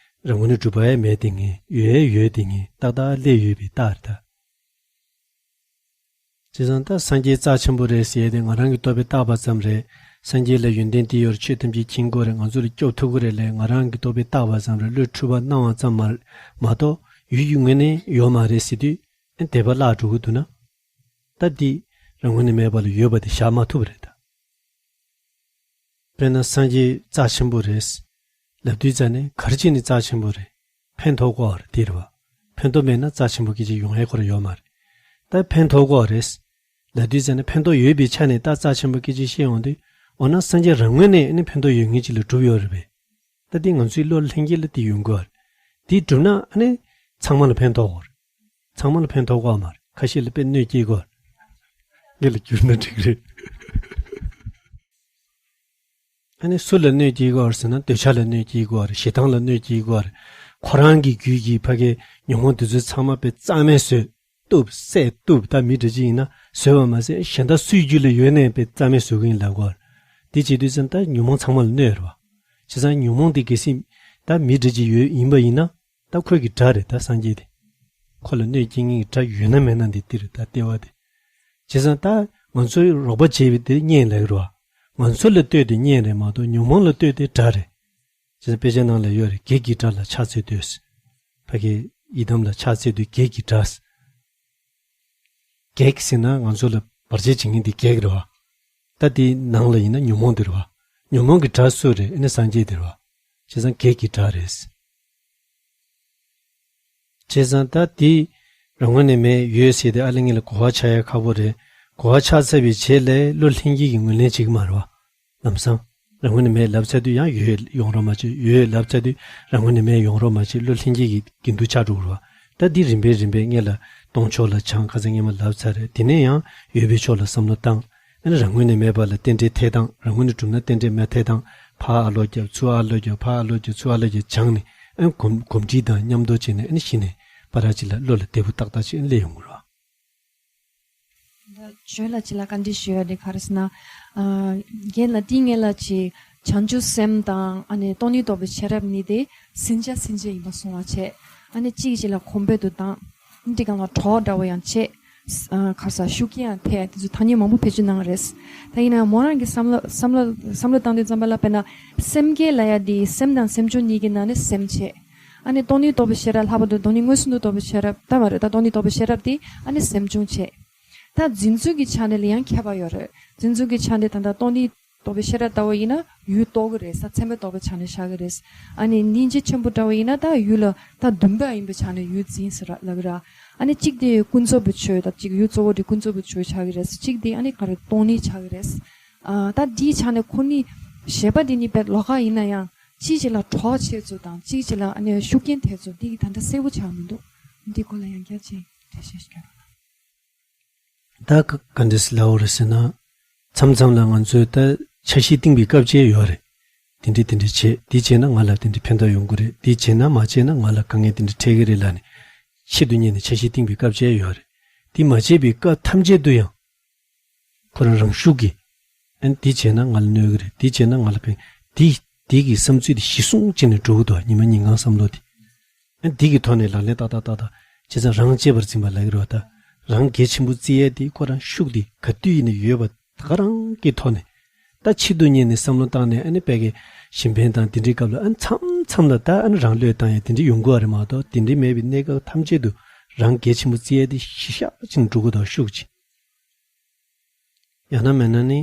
རང་ངོས་ནས་གྲུབ་པ་ཡང་མེད་དེ་ངེས། ཡོད་ཡོད་དེ་ངེས། ཏག་ཏག་སླེབས་ཡོད་པའི་རྟགས་རེད་ད། བྱས་ཙང་ད་སངས་རྒྱས་རྩ་ཆེན་པོ་རེད་ཟེར་ཡས་དེ་ང་རང་གི་རྟོག་པས་བཏགས་པ་ཙམ་རེད། སངས་རྒྱས་ལ་ཡོན་ཏན་དེ་ཡོད་རེད། ཆོས་ཐམས་ཅད་མཁྱེན་གྱི་ཡོད་རེད། ང་ཚོ་ལ་སྐྱོབ་ཐུབ་ཀྱི་རེད་ལབ་ང་རང་གི་རྟོག་པས་བཏགས་པ་ཙམ་རེད། བློའི་འཁྲུལ་པ་སྣང་བ་ཙམ་མ་མ་གཏོགས་ཡུལ་གྱི་ངོས་ནས་ཡོད་མ་རེད་ཟེར་དུས། ཨ་དད་པ་བརླག་འགྲོ་གི་འདུག་ན། ད་འདི་རང་ངོས་ནས་མེད་པ་ལ་ཡོད་པ་དེ་བཞག་མ་ཐུབ་པ་རེད་ད། དཔེར་ན་སངས་རྒྱས་རྩ་ཆེན་པོ་རེད། ལབ་དུས་ཙ་ནས་ག་རེ་བྱས་ནས་རྩ་ཆེན་པོ་རེད། ཕན་ཐོགས་ཀྱི་ཡོད་རེད་དེ་རེད་བ། ཕན་ཐོགས་མེད་ན་རྩ་ཆེན་པོ་སྐད་ཆ་ཡོང་ཡས་ཁོ་རང་ཡོད་མ་རེད། ད་ཕན་ཐོགས་ཀྱི་ཡོད་རེད། ལབ་དུས་ཙ་ནས་ཕན་ཐོགས་ཡོད་པའི་ཆ་ནས་ད་རྩ་ཆེན་པོ་སྐད་ཆ་བཤད་ཡོང་དུས། འོ་ན་སངས་རྒྱས་རང་ངོས་ནས་ཨ་ནི་ཕན་ཐོགས་ཡོད་མཁན་ཅིག་ལ་གྲུབ་ཡོད་རེད་པས། ད་འདི་ང་ཚོའི་བློ་ལྷན་སྐྱེས་ལ་དེ་ཡོང་གི་ཡོད་རེད། དེ་གྲུབ་ན་ཨ་ནི་ཚང་མ་ལ་ཕན་ཐོགས་ཡོད་རེད། ཚང་མ་ལ་ཕན་ཐོགས་ཀྱི་ཡོད་མ་རེད། ཁ་ཤས་ལ་དཔེ་གནོད་སྐྱེལ་གྱི་ཡོད་རེད། ངེད་ལ་བསྒྱུར་ན་འགྲིག་རེད། ཨ་ནི་སུ་ལ་གནོད་སྐྱེལ་གྱི་ཡོད་རེད་ཟེར་ན་འདོད་ཆགས་ལ་གནོད་སྐྱེལ་གྱི་ཡོད་རེད། ཞེ་སྡང་ལ་གནོད་སྐྱེལ་གྱི་ཡོད་རེད། ཁོ་རང་གི་རྒྱུད་ཀྱི་ཕ་གིའི་ཉོན་མོངས་དེ་ཚོ་ཚང་མ་དཔེ་རྩ་མེད་བཟོས། གཏུབ་བསད་གཏུབ། ད་མི་འདྲ་ཅིག་ཡིན་ན་བཟོས་པ་མ་ཟད་གཞན་དག་སུའི་རྒྱུད་ལ་ཡོད་ནའི་དཔེ་རྩ་མེད་བཟོ་གི་ཡིན་ལབ་གོ། དེ་བྱེད་དུས་ཙམ་ད་ཉོན་མོངས་ཚང་མ་ལ་གནོད་རེད་བ། བྱས་ཙང་ཉོན་མོངས་དེ་གལ་སྲིད་ད་མི་འདྲ་ཅིག་ཡོད་ཡིན་པ་ཡིན་ན་ད་ཁོའི་གི་དགྲ་རེད་ད་སངས་རྒྱས་དེ། ཁོ་ལ་གནོད་སྐྱེལ་མཁན་གྱི་དགྲ་ཡོད་ན་མེད་ན་འདི་འདི་རེད་ད་ལྟེ་བ་དེ། བྱས་ཙང་ད་ང་ཚོའི་རོགས་པ་བྱེད་པའི་དེ་གཉེན་ལབ་ཀྱི་རེད་བ། ང་ཚོ་ལ་ལྟོས་ཏེ་གཉེན་རེད་མ་གཏོགས་ཉོན་མོངས་ལ་ལྟོས་ཏེ་དགྲ་རེད། བྱས་ཙང་དཔེ་ཆའི་ནང་ལ་ཡོད་རེད། བགེགས་ཀྱི་དགྲ་ལ་ཕྱག་འཚལ་དུས། ཕ་གི་ཡི་དམ་ལ་ཕྱག་འཚལ་དུས་བགེགས་ཀྱི་དགྲ། བགེགས་ཟེར་ན་ང་ཚོ་ལ་བར་ཆད་བྱེད་མཁན་དེ་བགེགས་རེད་བ། ད་དེའི་ནང་ལ་ཡིན་ན་ཉོན་མོངས་དེ་རེད་བ། ཉོན་མོངས་ཀྱི་དགྲ་སུ་རེད། ཨ་ནི་སངས་རྒྱས་དེ་རེད་བ། བྱས་ཙང་བགེགས་ཀྱི་དགྲ་རེད། བྱས་ཙང་ད་དེ་རང་ངོས་ནས་མེད་ཡོད་ཟེར་ཏེ་ཨ་ལེ་ངེད་ལ་གོ་བ་ཆགས་ཡ་ཁག་པོ་རེད། གོ་བ་ཆགས་ཚར་བའི་རྗེས་ལ་བློ་ལྷན་སྐྱེས་ཀྱིས་ངོས་ལེན་བྱེད་ཀྱི་མ་རེད་བ། ལམ་སང་། རང་ངོས་ནས་མེད་ལབ་ཚར་དུས་ཡང་ཡོད་ཡོང་རོགས་མ་བྱེད། ཡོད་ལབ་ཚར་དུས་རང་ངོས་ནས་མེད་ཡོང་རོགས་མ་བྱེད། བློ་ལྷན་སྐྱེས་ཀྱི་འགལ་འདུ་ཆགས་འགྲོ་གི་རེད་བ། ད་འདི་རིམ་པས་རིམ་པས་ངེད་ལ་སྟོང་ཕྱོགས་ལ་སྦྱངས། ཁ་སང་ངེད་མ་ལབ་ཚར་རེད། དེ་ནས་ཡང་ཡོད་པའི་ཕྱོགས་ལ་བསམ་བློ་བཏང་། ཨ་ནི་རང་ངོས་ནས་མེད་པ་ལ་རྟེན་འབྲེལ་འཐད་སྟངས། རང་ངོས་ནས་གྲུབ་ན་རྟེན་འབྲེལ་མ་འཐད་སྟངས། ཕར་ཨ་ལོག་རྒྱབ། ཚུར་ཨ་ལོག་རྒྱབ། ཕར་ཨ་ལོག་རྒྱབ། ཚུར་ཨ་ལོག་རྒྱབ་སྦྱངས་ནས། ཨ་ནི་གོམས་གོམས་འདྲིས་དང་མཉམ་དུ་བྱས་ནས། ཨ་ནི་གཞི་ནས་ཕར་ཅིག་ལ་བློ་ལ་བདེ་པོ་ཏག་ཏག་ཅིག་སླེབས་ཡོང་གི་རེད། ད་ཇོ་ལགས་ཅིག་ལ་བཀའ་འདྲི་ཞུ་ཡ་དེ་ག་རེ་ཟེར་ན། ཨ་རྒན་ལགས་དེ་ངེད་ལ་ཅིག་བྱང་ཆུབ་སེམས་དང་ཨ་ནི་སྟོང་ཉིད་རྟོགས་པའི་ཤེས་རབ་གཉིས་དེ་ཟིན་བྱ་ཟིན་བྱ་ཡིན་པ་གསུང་བ་བྱས། ཨ་ནི་གཅིག་གཅིག་ལ་གོང་འཕེལ་དུ་བཏང་། འདི་གང་ལ་གྲོགས་འདྲ་བོ་ཡང་བྱས། ཨ་ག་ས་ཤུགས་རྐྱེན་ཡང་ཐེབས། དེ་ཚོ་ཐ་སྙད་མང་པོ་བེད་སྤྱོད་གནང་རེད། ད་ཡིན་ན་མོ་རང་གི་བསམ་བློ་བསམ་བློ་བསམ་བློ་བཏང་དུས་ཙམ་པ་ལ། དཔེར་ན་སེམས་བསྐྱེད་ལབ་ཡ་དེ་སེམས་དང་སེམས་བྱུང་གཉིས་ཀྱི་ནང་ནས་སེམས་བྱས། ཨ་ནི་སྟོང་ཉིད་རྟོགས་པའི་ཤེས་རབ། ལྷག་པར་དུ་སྟོང་ཉིད་མངོན་སུམ་དུ་རྟོགས་པའི་ཤེས་རབ་ད་མ་རེད། ད་སྟོང་ཉིད་རྟོགས་པའི་ཤེས་རབ་དེ་ཨ་ནི་སེམས་བྱུང་བྱས། ད་འཛིན་ཚུལ་གྱི་ཆ་ནས་ལ་ཡང་ཁྱད་པར་ཡོད་རེད། འཛིན་ཚུལ་གྱི་ཆ་ནས་ད་ལྟ་སྟོང་ཉིད་རྟོགས་པའི་ཤེས་རབ་ལྟ་བུ་ཡིན་ན་ཡུལ་རྟོགས་ཀྱི་རེད། ས་ཚད་མས་རྟོགས་པའི་ཆ་ནས་བཞག་གི་རེད། ཨ་ནི་སྙིང་རྗེ་ཆེན་པོ་འདྲ་བོ་ཡིན་ན་ད་ཡུལ་ལ་ད་འདུན་པ་ཡིན་པའི་ཆ་ནས་ཡུལ་འཛིན་ཟེར་ལབ་ཀྱི་ར། ཨ་ནི་གཅིག་དེ་ཀུན་རྫོབ་པའི་ཆོས། ད་གཅིག་ཡུལ་གཙོ་བོ་དེ་ཀུན་རྫོབ་པའི་ཆོས་ཆགས་ཀྱི་རེད། གཅིག་དེ་ཨ་ནི་ག་རེ་སྟོང་ཉིད་ཆགས་ཀྱི་རེད། ཨ་ད་འདིའི་ཆ་ནས་ཁོ་གཉིས་བཞེད་པ་དེ་གཉིས་དཔེ་ལོགས་ཀ་ཡིན་ན་ཡང་གཅིག་གཅིག་ལ་གྲོགས་བྱེད་ཚུལ་དང་གཅིག་གཅིག་ལ་ཨ་ནི་ཤུགས་རྐྱེན་ཐེབས་ཚུལ་འདི་ད་ལྟ་གསལ་པོ་ཆགས་མི་འདུག་འདི་སྐོར་ལ་ཡང་བསྐྱར་ཅིག་འགྲེལ་བཤད་ཞིག་རྒྱག་རོགས་གནང་། ད་ག་ག་འདྲ་སེ་ལབ་དགོས་རེད་ཟེར་ན། མཚམས་མཚམས་ལ་ང་ཚོས་ད་འཆར་གཞི་བཏིང་བའི་སྐབས་བཅས་ཡོད་རེད། དེ་འདྲས་དེ་འདྲས་བྱེད། འདི་བྱས་ན་ང་ལ་དེ་འདྲས་ཕན་ཐོགས་ཡོང་གི་རེད། འདི་བྱས་ན་མ་བྱས་ན་ང་ལ་དཀའ་ངལ་དེ་འདྲས་འཕྲད་ཀྱི་རེད་ལབ་ནས་ཆེད་དུ་གཉེར་ནས་འཆར་གཞི་བཏིང་བའི་སྐབས་བཅས་ཡོད་རེད། འདི་མ་བྱས་པའི་སྐབས་ཐམས་ཅད་དུ་ཡང་ཁོ་རང་རང་ཤུགས་ཀྱིས། ཨན་འདི་བྱས་ན་ང་ལ་གནོད་ཀྱི་རེད། འདི་བྱས་ན་ང་ལ་ཕན། འདི་འདི་གི་བསམ་ཚུལ་དེ་གཞི་བཟུང་བྱས་ནས་འགྲོ་གི་འདུག་ཉི་མ་ཉིན་གང་བསམ་བློ་དེ། ཨན་འདི་གི་ཐོག་ནས་ལག་ལེན་ཏག་ཏག་ཏག་ཏག་བྱས་ཙང་རང་གཅེས་པར་འཛིན་པ་ལབ་ཀྱི་རེད་བ། ད་རང་གལ་ཆེན་པོ་བརྩི་ཡས་དེ་ཁོ་རང་ཤུགས་དེ་ག་དུས་ཡིན་ན་ཡོད་པ་ད་ག་རང་གི་ཐོག་ནས། ད་ཆེད་དུ་གཉེར་ནས་བསམ་བློ་བཏང་ནས་ཨ་ནི་དཔེ་གི་གཞན་ཕན་དང་དེ་འདྲའི་སྐབས་ལ་ཨ་ནི་མཚམས་མཚམས་ལ་ད་ཨ་ནི་རང་བློས་བཏང་ཡས་དེ་འདྲའི་ཡོང་གི་བ་རེད་མ་གཏོགས། དེ་འདྲའི་མེད་པའི་གནས་སྐབས་ཐམས་ཅད་དུ་རང་གལ་ཆེན་པོ་བརྩི་ཡས་དེ་གཞི་བཞག་ཅིག་ནས་འགྲོ་གི་འདུག་ཤུགས་ཀྱིས། ཡང་ན་མིན་ན་ནི་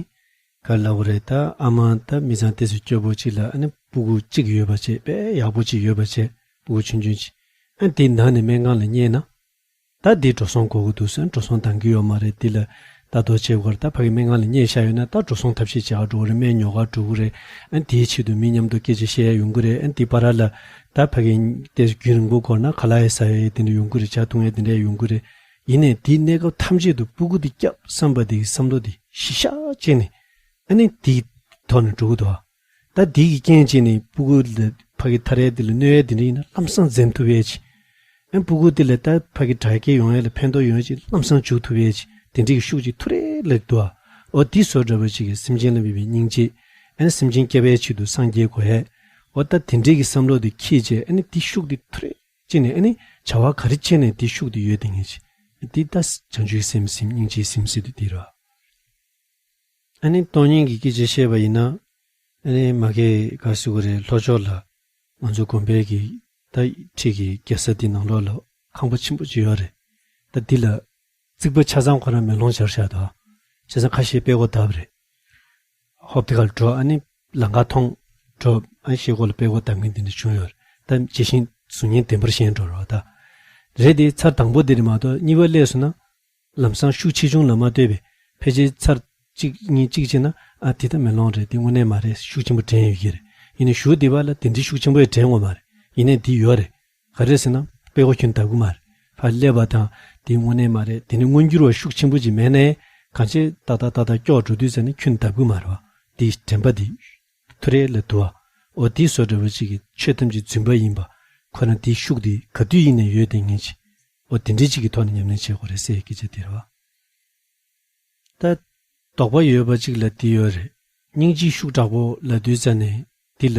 ག་ལབ་དགོས་རེད། ད་ཨ་མ་ད་མི་ཚང་ཏོག་ཙམ་སྐྱོ་པོ་ཅིག་ལ་ཨ་ནི་སྤུ་གུ་གཅིག་ཡོད་པ་བྱས། དཔེ་ཡག་པོ་ཅིག་ཡོད་པ་བྱས། སྤུ་གུ་ཆུང་ཆུང་ཅིག་ཨ་ནི་དེ་ནང་ནས་སྨན་ཁང་ལ་བསྙལ་ན། ད་དེ་འགྲོ་སོང་དགོས་ཀྱི་འདུག་ཟེར་ན་འགྲོ་སོང་འདང་གི་ཡོད་མ་རེད། དེ་ལ་ལྟ་རྟོག་བྱེད་དགོས་རེད། ད་ཕ་གི་སྨན་ཁང་ལ་བསྙལ་བཞག་ཡོད་ན་ད་འགྲོ་སོང་ཐབས་ཤེས་བྱེད་ག་འགྲོ་གི་རེད། སྨན་ཉོ་ག་འགྲོ་གི་རེད། ཨ་ནི་དེའི་ཆེད་དུ་མི་མཉམ་དུ་སྐད་ཆ་བཤད་ཡ་ཡོང་གི་རེད། ཨ་ནི་དེ་བར་ལ་ད་ཕ་གི་ཏོག་ཙམ་རྒྱུན་རིང་པོ་འགོར་ན་ཁ་ལག་ཡ་ཟ་ཡ་དེ་འདྲ་ཡོང་གི་རེད། ཇ་འཐུང་ཡ་དེ་འདྲ་ཡོང་གི་རེད། ཡིན་ནའི་དེའི་གནས་སྐབས་ཐམས་ཅད་དུ་སྤུ་གུ་དེ་སྐྱབས་བསམ་པ་དེ་གི་བསམ་བློ་དེ་གཞི་བཞག་བྱས་ནས་ཨ་ནི་དེའི་ཐོག་ནས་འགྲོ་གི་འདུག་ད་དེ་གི་རྐྱེན་བྱས་ནས་སྤུ་གུ་ལ་ཕ་གི་ཐར་ཡ་དེ་ལ་གནོད་ཡ་དེ་འདྲ་ཡིན་ན་ལམ་སང་འཛེམ་ཐུབ་ཡ་ཅིག་ཨ་ནི་སྤུ་གུ་དེ་ལ་ད་ཕ་གི་དྲག་སྐྱེད་ཡོང་ཡ་ལ་ཕན་ཐོགས་ཡོང་ཡ་ཅིག་ལམ་སང་འཇུག་ཐུབ་ཡ་ཅིག་དེ་འདྲ་གི་ཤུགས་ཅིག་ཐུག་རེ་ལབ་འདུག་འོ་དེ་བཟོ་འདྲ་བོ་ཅིག་གི་སེམས་ཅན་ལ་དམིགས་པའི་སྙིང་རྗེ། ཨ་ནི་སེམས་ཅན་སྐྱོབ་པའི་ཆེད་དུ་སངས་རྒྱས་དགོས་ཡ། འོ་ད་དེ་འདྲ་གི་བསམ་བློ་དེ་འཁྱེར་བྱས་ཨ་ནི་དེ་ཤུགས་དེ་ཐུག་རེ་བྱས་ནས་ཨ་ནི་བྱ་བ་ག་རེ་བྱས་ནས་དེ་ཤུགས་དེ་ཡོད་དེ་ངེས་ཅིག་དེ་ད་བྱང་ཆུབ་སེམས་སེམས་སྙིང་རྗེའི་སེམས་ཟེར་དུས་དེ་རེད། ཨ་ནི་སྟོང་ཉིད་ཀྱི་སྐད་ཆ་བཤད་པ་ཡིན་ན། ཨ་ནི་མ་གི་ག་ཟེར་དགོས་རེད། ལྷོ་ཕྱོགས་ལ་ང་ཚོ་དགོན་པའི་གི་ད་འཁྲིས་ཀྱི་རྒྱལ་ས་འདི་ནང་ལོགས་ལ་ཁང་པ་ཆེན་པོ་ཅིག་ཡོད་རེད། ད་འདི་ལ་རྩིག་པ་ཆ་ཚང་ཁོ་རང་མེ་ལོང་སྦྱར་བཞག་འདུག་བྱས་ཙང་ཁ་ཤས་སྤྲད་སྒོ་བརྡབས་རེད། ཧོབ་དེ་གར་འགྲོ། ཨ་ནི་ལམ་ཁ་མཐོང་། འགྲོ། ཨ་ནི་ཤེལ་སྒོ་ལ་སྤྲད་སྒོ་བརྡབས་མཁན་དེ་འདྲ་བྱུང་ཡོད་རེད། ད་ཇི་བཞིན་གཟུགས་བརྙན་བདེན་པར་བཞེངས་འགྲོ་རོགས་ད། རེད་དེ་ཚར་དང་པོ་དེ་རེད་མ་གཏོགས་གཉིས་པ་སླེབས་སོང་ན། ལམ་སང་ཤུགས་ཆེ་ཆུང་ལ་མ་ལྟོས་པའི་ཕལ་ཆེར་ཚར་གཅིག་གཉིས་གཅིག་བྱས་ན། ཨ་དེ་ད་མེ་ལོང་རེད། དེ་དངོས་གནས་མ་རེད། ཤུགས་ཆེན་པོ་དྲན་ཡོད་ཀྱི་རེད། ཡིན་ནའི་གཞུག་དེ་བ་ལ་དེ་འདྲའི་ཤུགས་ཆེན་པོ་ཡང་དྲན་ཡོད་མ་རེད། ཡིན་ནའི་དེ་ཡོད་རེད། ག་རེ་ཟེར་ན་སྤྲད་སྒོ་ཁྱོན་བརྡབ་གི་མ་རེད། ཕར་སླེབས་པ་དང་དེ་དངོས་གནས་མ་རེད། དེ་ནི་མངོན་འགྱུར་བ་ཤུགས་ཆེན་པོ་ཅིག་མེད་ནའི་གང་ཆེ་ཏག་ཏག་ཏག་ཏག་སྐྱོག་འགྲོ་དུས་ཙ་ནས་ཁྱོན་བརྡབ་གི་མ་རེད་བ། དེ་དྲན་པ་དེ་ཐུག་རེ་ལ་འདུག་བ། འོ་དེ་བཟོ་འདྲ་བོ་ཅིག་གི་ཆོས་ཐམས་ཅད་བརྫུན་པ་ཡིན་པ། ཁོ་རང་དེའི་ཤུགས་དེ་ག་དུས་ཡིན་ནའི་ཡོད་དེ་ངེས་ཅིག་འོ་དེ་འདྲའི་ཅིག་གི་ཐོག་ནས་ཉམས་ལེན་བྱེད་དགོས་རེད་ཟེར་སྐད་ཆ་དེ་རེད་བ། ད་དོགས་པ་ཡོད་པ་ཅིག་ལ་འདི་ཡོད་རེད། སྙིང་རྗེ་ཤུགས་དྲག་པོ་ལབ་དུས་ཙ་ནས་འདི་ལ་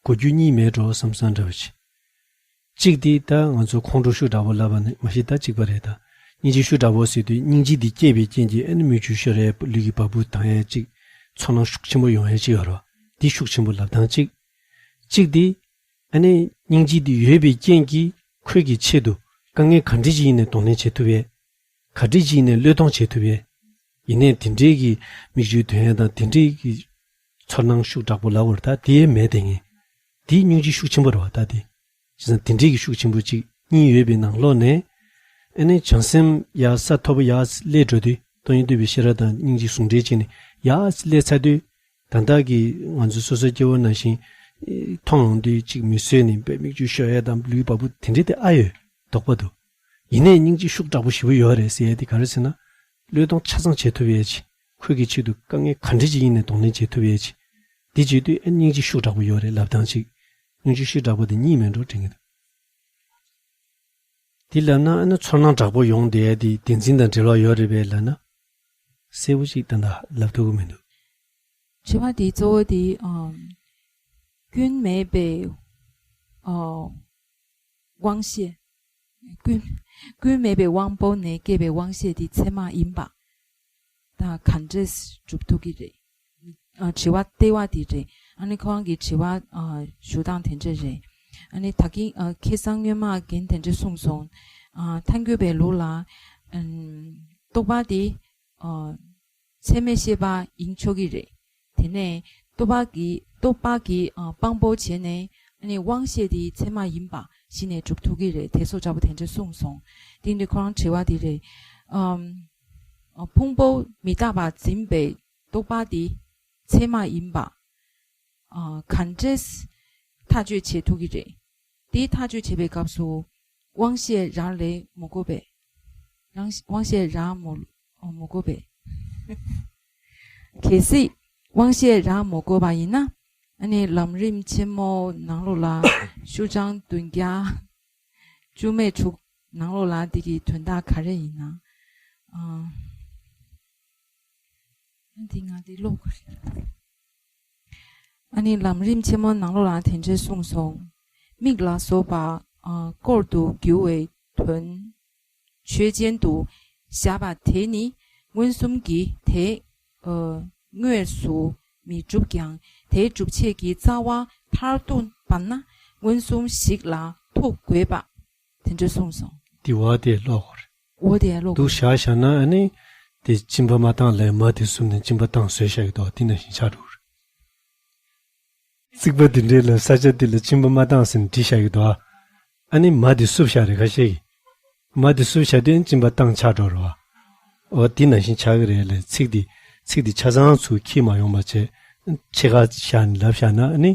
གོ་རྒྱུ་གཉིས་མེད་འགྲོ་བསམ་བསམ་འདྲ་བ་ཅིག་གཅིག་དེ་ད་ང་ཚོ་ཁོང་ཁྲོ་ཤུགས་དྲག་པོ་ལབ་པ་ནི་མ་གཞི་ད་གཅིག་པ་རེད་ད། སྙིང་རྗེ་ཤུགས་དྲག་པོ་ཟེར་དུས་སྙིང་རྗེ་འདི་སྐྱེས་པའི་རྐྱེན་གྱིས་ཨ་ནི་མིག་ཆུ་ཤོར་ཡས་ལུས་ཀྱི་བ་སྤུ་ལྡང་ཡས་ཅིག་ཚོར་སྣང་ཤུགས་ཆེན་པོ་ཡོང་ཡས་ཅིག་ཡོད་རེད་བ། འདི་ཤུགས་ཆེན་པོ་ལབ་སྟངས་གཅིག་གཅིག་དེ། ཨ་ནི་སྙིང་རྗེ་འདི་ཡོད་པའི་རྐྱེན་གྱིས་ཁོས་ཀྱི་ཆེད་དུ་དཀའ་ངལ་ག་འདྲ་ཅིག་ཡིན་ནའི་གདོང་ལེན་བྱེད་ཐུབ་ཡས། ག་འདྲ་ཅིག་ཡིན་ནའི་བློས་གཏོང་བྱེད་ཐུབ་ཡས། ཡིན་ནའི་དེ་འདྲའི་གི་མིག་ཆུའི་ཐོན་ཡས་དང་དེ་འདྲའི་གི་ཚོར་སྣང་ཤུགས་དྲག་པོ་ལབ་དགོས་རེད་ད། དེ་མེད་དེ་ངས། དེ་སྙིང་རྗེ་ཤུགས་ཆེན་པོ་རེད་བ་ད་དེ། བྱས་ཙང་དེ་འདྲའི་གི་ཤུགས་ཆེན་པོ་གཅིག་གཉིས་ཡོད་པའི་ནང་ལོགས་ནས། ཨ་ནི་བྱང་སེམས་ཡར་ས་མཐོ་པོ་ཡར་སླེབས་འགྲོ་དུས་སྟོང་ཉིད་རྟོགས་པའི་ཤེས་རབ་དང་སྙིང་རྗེ་ཟུང་འབྲེལ་བྱས་ནས་ཡར་སླེབས་ཚར་དུས། ད་ལྟ་གི་ང་ཚོ་སོ་སོའི་སྐྱེ་བོ་ནང་བཞིན་མཐོང་ཡོང་དུས་གཅིག་མི་བཟོད་ནས་དཔེ་མིག་ཆུ་ཤོར་ཡས་དང་ལུས་བ་སྤུ་དེ་འདྲ་དེ་ཨ་ཡོད། དོགས་པ་འདུག་ཡིན་ནའི་སྙིང་རྗེ་ཤུགས་དྲག་པོ་ཞེ་པོ་ཡོད་རེད་ཟེར་ཡས་དེ་ག་རེ་ཟེར་ན། བློས་གཏོང་ཆ་ཚང་བྱེད་ཐུབ་ཡས་ཅིག་ཁོས་ཀྱི་ཆེད་དུ་དཀའ་ངལ་ག་འདྲ་ཅིག་ཡིན་ནའི་གདོང་ལེན་བྱེད་ཐུབ་ཡས་ཅིག་དེ་བྱེད་དུས་ཨ་སྙིང་རྗེ་ཤུགས་དྲག་པོ་ཡོད་རེད་ལབ་སྟངས་ཅིག་སྙིང་རྗེ་ཤུགས་དྲག་པོ་དེ་གཉིས་མེད་འགྲོ་དྲན་གྱི་འདུག་དེ་ལབ་ན་ཨ་ནི་ཚོར་སྣང་དྲག་པོ་ཡོང་བསྡད་ཡས་དེ་བདེན་འཛིན་དང་འབྲེལ་བ་ཡོད་རེད་པས་ལབ་ན། གསལ་པོ་ཅིག་ད་ལྟ་ལབ་ཐུབ་ཀྱི་མི་འདུག་དྲི་བ་དེའི་གཙོ་བོ་དེ་ཨམ། སྐྱོན་མེད་པའི་ཨ། དབང་ཤེས། ཀུན་ཀུན་མེད་པའི་དབང་པོ་ནས་སྐྱེས་པའི་དབང་ཤེས་དེ་ཚད་མ་ཡིན་པ་དང་ག་འདྲས་སྒྲུབ་ཐུབ་ཀྱི་རེད། ཨ། དྲི་བ་ལྟེ་བ་དེ་རེད། ཨ་ནི་ཁོ་རང་གི་དྲི་བ་ཨ་ཞུ་སྟངས་དེ་འདྲས་རེད། ཨ་ནི་ད་གིན་ཨ་ཁ་སང་སྔོན་མ་རྒན་དེ་འདྲས་གསུངས་སོང་། ཨ་ཐལ་འགྱུར་བའི་ལུགས་ལ་ཨམ་རྟོག་པ་དེ་ཨ་ཚད་མས་ཤེས་པ་ཡིན་ཆོག་གི་རེད། དེ་ནས་རྟོག་པ་གི་རྟོག་པ་གི་ཨ་དབང་པོ་བྱས་ནས་ཨ་ནི་དབང་ཤེས་དེ་ཚད་མ་ཡིན་པ་གཞི་ནས་གྲུབ་ཐུབ་ཀྱི་རེད། དེ་སོགས་འདྲ་པོ་དེ་འདྲ་གསུངས་སོང་། དེ་འདི་ཁོ་རང་དྲི་བ་དེ་རེད། ཨམ་ཨ་ཕུང་པོ་མི་རྟག་པ་འཛིན་པའི་རྟོག་པ་དེ་ཚད་མ་ཡིན་པ་ཨ་ག་འདྲས་ཐག་གཅོད་བྱེད་ཐུབ་ཀྱི་རེད། དེ་ཐག་གཅོད་བྱེད་པའི་སྐབས་སུ་དབང་ཤེས་རང་ལས་མི་དགོས་པས། རང་དབང་ཤེས་རང་མི་མི་དགོས་པས། གལ་སྲིད་དབང་ཤེས་རང་མི་དགོས་པ་ཡིན་ན། ཨ་ནི་ལམ་རིམ་ཆེན་མོ་ནང་ལོགས་ལ་ཤུ་ཅང་བདུན་བརྒྱ་བཅུ་མེད་དྲུག་ནང་ལོགས་ལ་འདི་གི་དོན་དག་ག་རེ་ཡིན་ན། ཨ། འདི་ང་འདི་ཀློག་དགོས་རེད། ཨ་ནི་ལམ་རིམ་ཆེན་མོ་ནང་ལོགས་ལ་དེ་འདྲས་གསུངས་སོང་། མིག་ལ་སོགས་པ་ཨ་བསྐོར་དུ་གྱུར་བའི་དོན་ཆོས་ཅན་དུ་བཞག་པ་དེ་ནི་མངོན་སུམ་གྱིས་དེ་ཨ་དངོས་སུ་མི་གྲུབ་ཀྱང་དེ་སྒྲུབ་བྱེད་ཀྱི་རྩ་བ་མཐར་ཐུག་པ་ན་མངོན་སུམ་ཞིག་ལ་ཐུག་དགོས་པ་དེ་འདྲ་གསུངས་སོང་། དེ་བ་དེ་ཀློག་དགོས་རེད། འོ་དེ་ཀློག་དགོས་རེད། འདུག་བཞག་བཞག་ན་ཨ་ནི་དེ་གཅིན་པ་མ་བཏང་ལས་མ་དེ་གསུམ་ནས་གཅིན་པ་བཏང་བཟོས་བཞག་གི་འདུག་དེ་ནང་བཞིན་ཆགས་འགྲོ་གི་རེད། རྩིག་པ་དེ་འདྲའི་ལ་ས་ཆ་དེ་ལ་གཅིན་པ་མ་བཏང་ཟེར་ནས་བྲིས་བཞག་གི་འདུག་ཨ་ནི་མ་དེ་བསུབས་བཞག་རེད་ཁ་ཤས་ཀྱིས། མ་དེ་བསུབས་བཞག་དུས་གཅིན་པ་བཏང་ཆགས་འགྲོ་རེད་བ། འོ་དེ་ནང་བཞིན་ཆགས་ཀྱི་རེད་ལས་ཚིག་དེ་ཚིག་དེ་ཆ་ཚང་ཚུར་འཁྱེར་མ་ཡོང་བ་བྱས། ཕྱེད་ཀ་བཞག་ནས་ལབ་བཞག་ན་ཨ་ནི་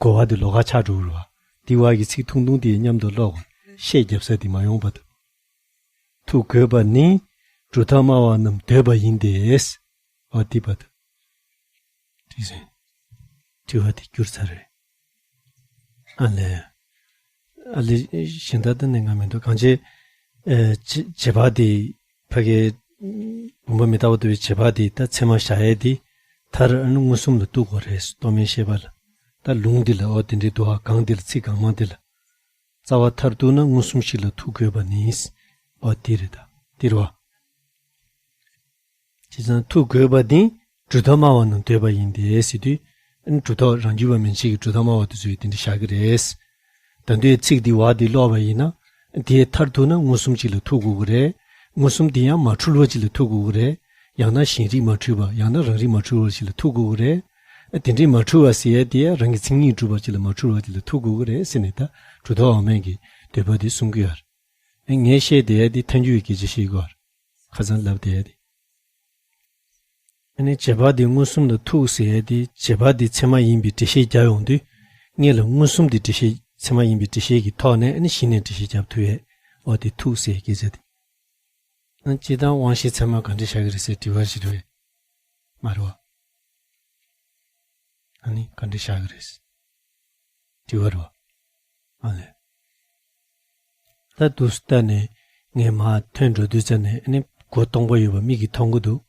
གོ་བ་དེ་ལོགས་ཀ་ཆགས་འགྲོ་གི་རེད་བ། དེ་བ་གི་ཚིག་ཐུང་ཐུང་དེ་མཉམ་དུ་ཀློག་དགོས། ཤད་རྒྱབ་ས་དེ་མ་ཡོང་བར་དུ། ཐུག་དགོས་པ་ནི། གྲུབ་མཐའ་སྨྲ་བ་རྣམས་འདོད་པ་ཡིན་ཏེ། འོ་དེ་བར་དུ། དེ་བཞིན། དྲི་བ་དེ་བསྒྱུར་ཚར་རེད། ཨ་ལས། ཨ་ལས་གཞན་དག་ཏུ་ནས་ང་མི་འདུག་གང་བྱེད། ཨེ་བྱེད་བྱེད་པ་དེ་ཕ་གའི་བུམ་པ་མི་རྟག་པ་ལྟ་བུའི་བྱེད་པ་དེ་ད་ཚད་མ་བཞག་ཡས་དེ་མཐར་ཨ་ནི་མངོན་སུམ་ལ་གཏུག་དགོས་རེད། རྟོག་མེད་ཤེས་པ་ལ། ད་ལུང་འདི་ལ་འོ་དེ་འདྲའི་འདུག་ཨ། གང་འདི་ལ་ཚིག་གང་མང་འདི་ལ། རྩ་བ་མཐར་གཏུགས་ན་མངོན་སུམ་ཞིག་ལ་ཐུག་དགོས་པ་ནི། འོ་དེ་རེད་ད། དེ་རེད་བ། བྱས་ཙང་ཐུག་དགོས་པ་ནི་གྲུབ་མཐའ་སྨྲ་བ་རྣམས་འདོད་པ་ཡིན་ཏེ་ཟེར་དུས། ཨ་ནི་གྲུབ་མཐའ་རང་རྒྱུད་པ་མན་ཆད་ཀྱི་གྲུབ་མཐའ་སྨྲ་བ་དེ་ཚོས་དེ་འདྲ་བཞག་གི་རེད། ད་དུང་ཚིག་འདི་བ་འདི་ཀློག་པ་ཡིན་ན། དེའི་མཐར་ཐུག་ན་མངོན་སུམ་གཅིག་ལ་ཐུག་དགོས་ཀྱི་རེད། མངོན་སུམ་དེ་ཡང་མ་འཁྲུལ་བ་གཅིག་ལ་ཐུག་དགོས་ཀྱི་རེད། ཡང་ན་གཞན་རིག་མ་འཁྲུལ་བ་ཡང་ན་རང་རིག་མ་འཁྲུལ་བ་གཅིག་ལ་ཐུག་དགོས་ཀྱི་རེད། དེ་འདྲའི་མ་འཁྲུལ་བ་ཟེར་ཡས་དེ་ཡང་རང་གི་མཚན་ཉིད་གྲུབ་པ་གཅིག་ལ་མ་འཁྲུལ་བ་གཅིག་ལ་ཐུག་དགོས་ཀྱི་རེད་ཟེར་ནས་ད་གྲུབ་མཐའ་དབང་མེད་ཀྱི་འདོད་པ་དེ་གསུང་གི་ཡོད་རེད། ངས་བཤད་བསྡད་ཡས་དེ་ཐལ་འགྱུར་བའི་སྐད་ཆ་བཤད་ཀྱི་ཡོད་རེད། ཁ་སང་ལབ་བསྡད་ཡས་དེ། ཨ་ནི་བྱེད་པ་དེ་མངོན་སུམ་ལ་ཐུག་ཟེར་ཡས་དེ་བྱེད་པ་དེ་ཚད་མ་ཡིན་པའི་འགྲེལ་བཤད་རྒྱག་ཡོང་དུས། སྔོན་ལ་མངོན་སུམ་དེ་འགྲེལ་བཤད་ཚད་མ་ཡིན་པའི་འགྲེལ་བཤད་ཀྱི་ཐོག་ནས་ཨ་ནི་གཞི་ནས་འགྲེལ་བཤད་རྒྱབ་ཐུབ་ཡས། འོ་དེ་ཐུག་ཟེར་སྐད་ཆ་དེ། ཨ་སྤྱིར་བཏང་དབང་ཤེས་ཚད་མ་ག་འདྲ་བཞག་གི་རེད་ཟེར་དྲི་བ་ཞིག་རེད། མ་རེད་བ། ཨ་ནི་ག་འདྲ་བཞག་གི་རེད། དྲི་བ་རེད་བ། ཨ་ལས། ད་དུས་སུ་ལྟ་ནས་ངས་མར་ཐོན་འགྲོ་དུས་ཙ་ནས་ཨ་ནི་སྒོ་སྟོང་པ་ཡོད་པ་མིག་གིས་མཐོང་གི་འདུག་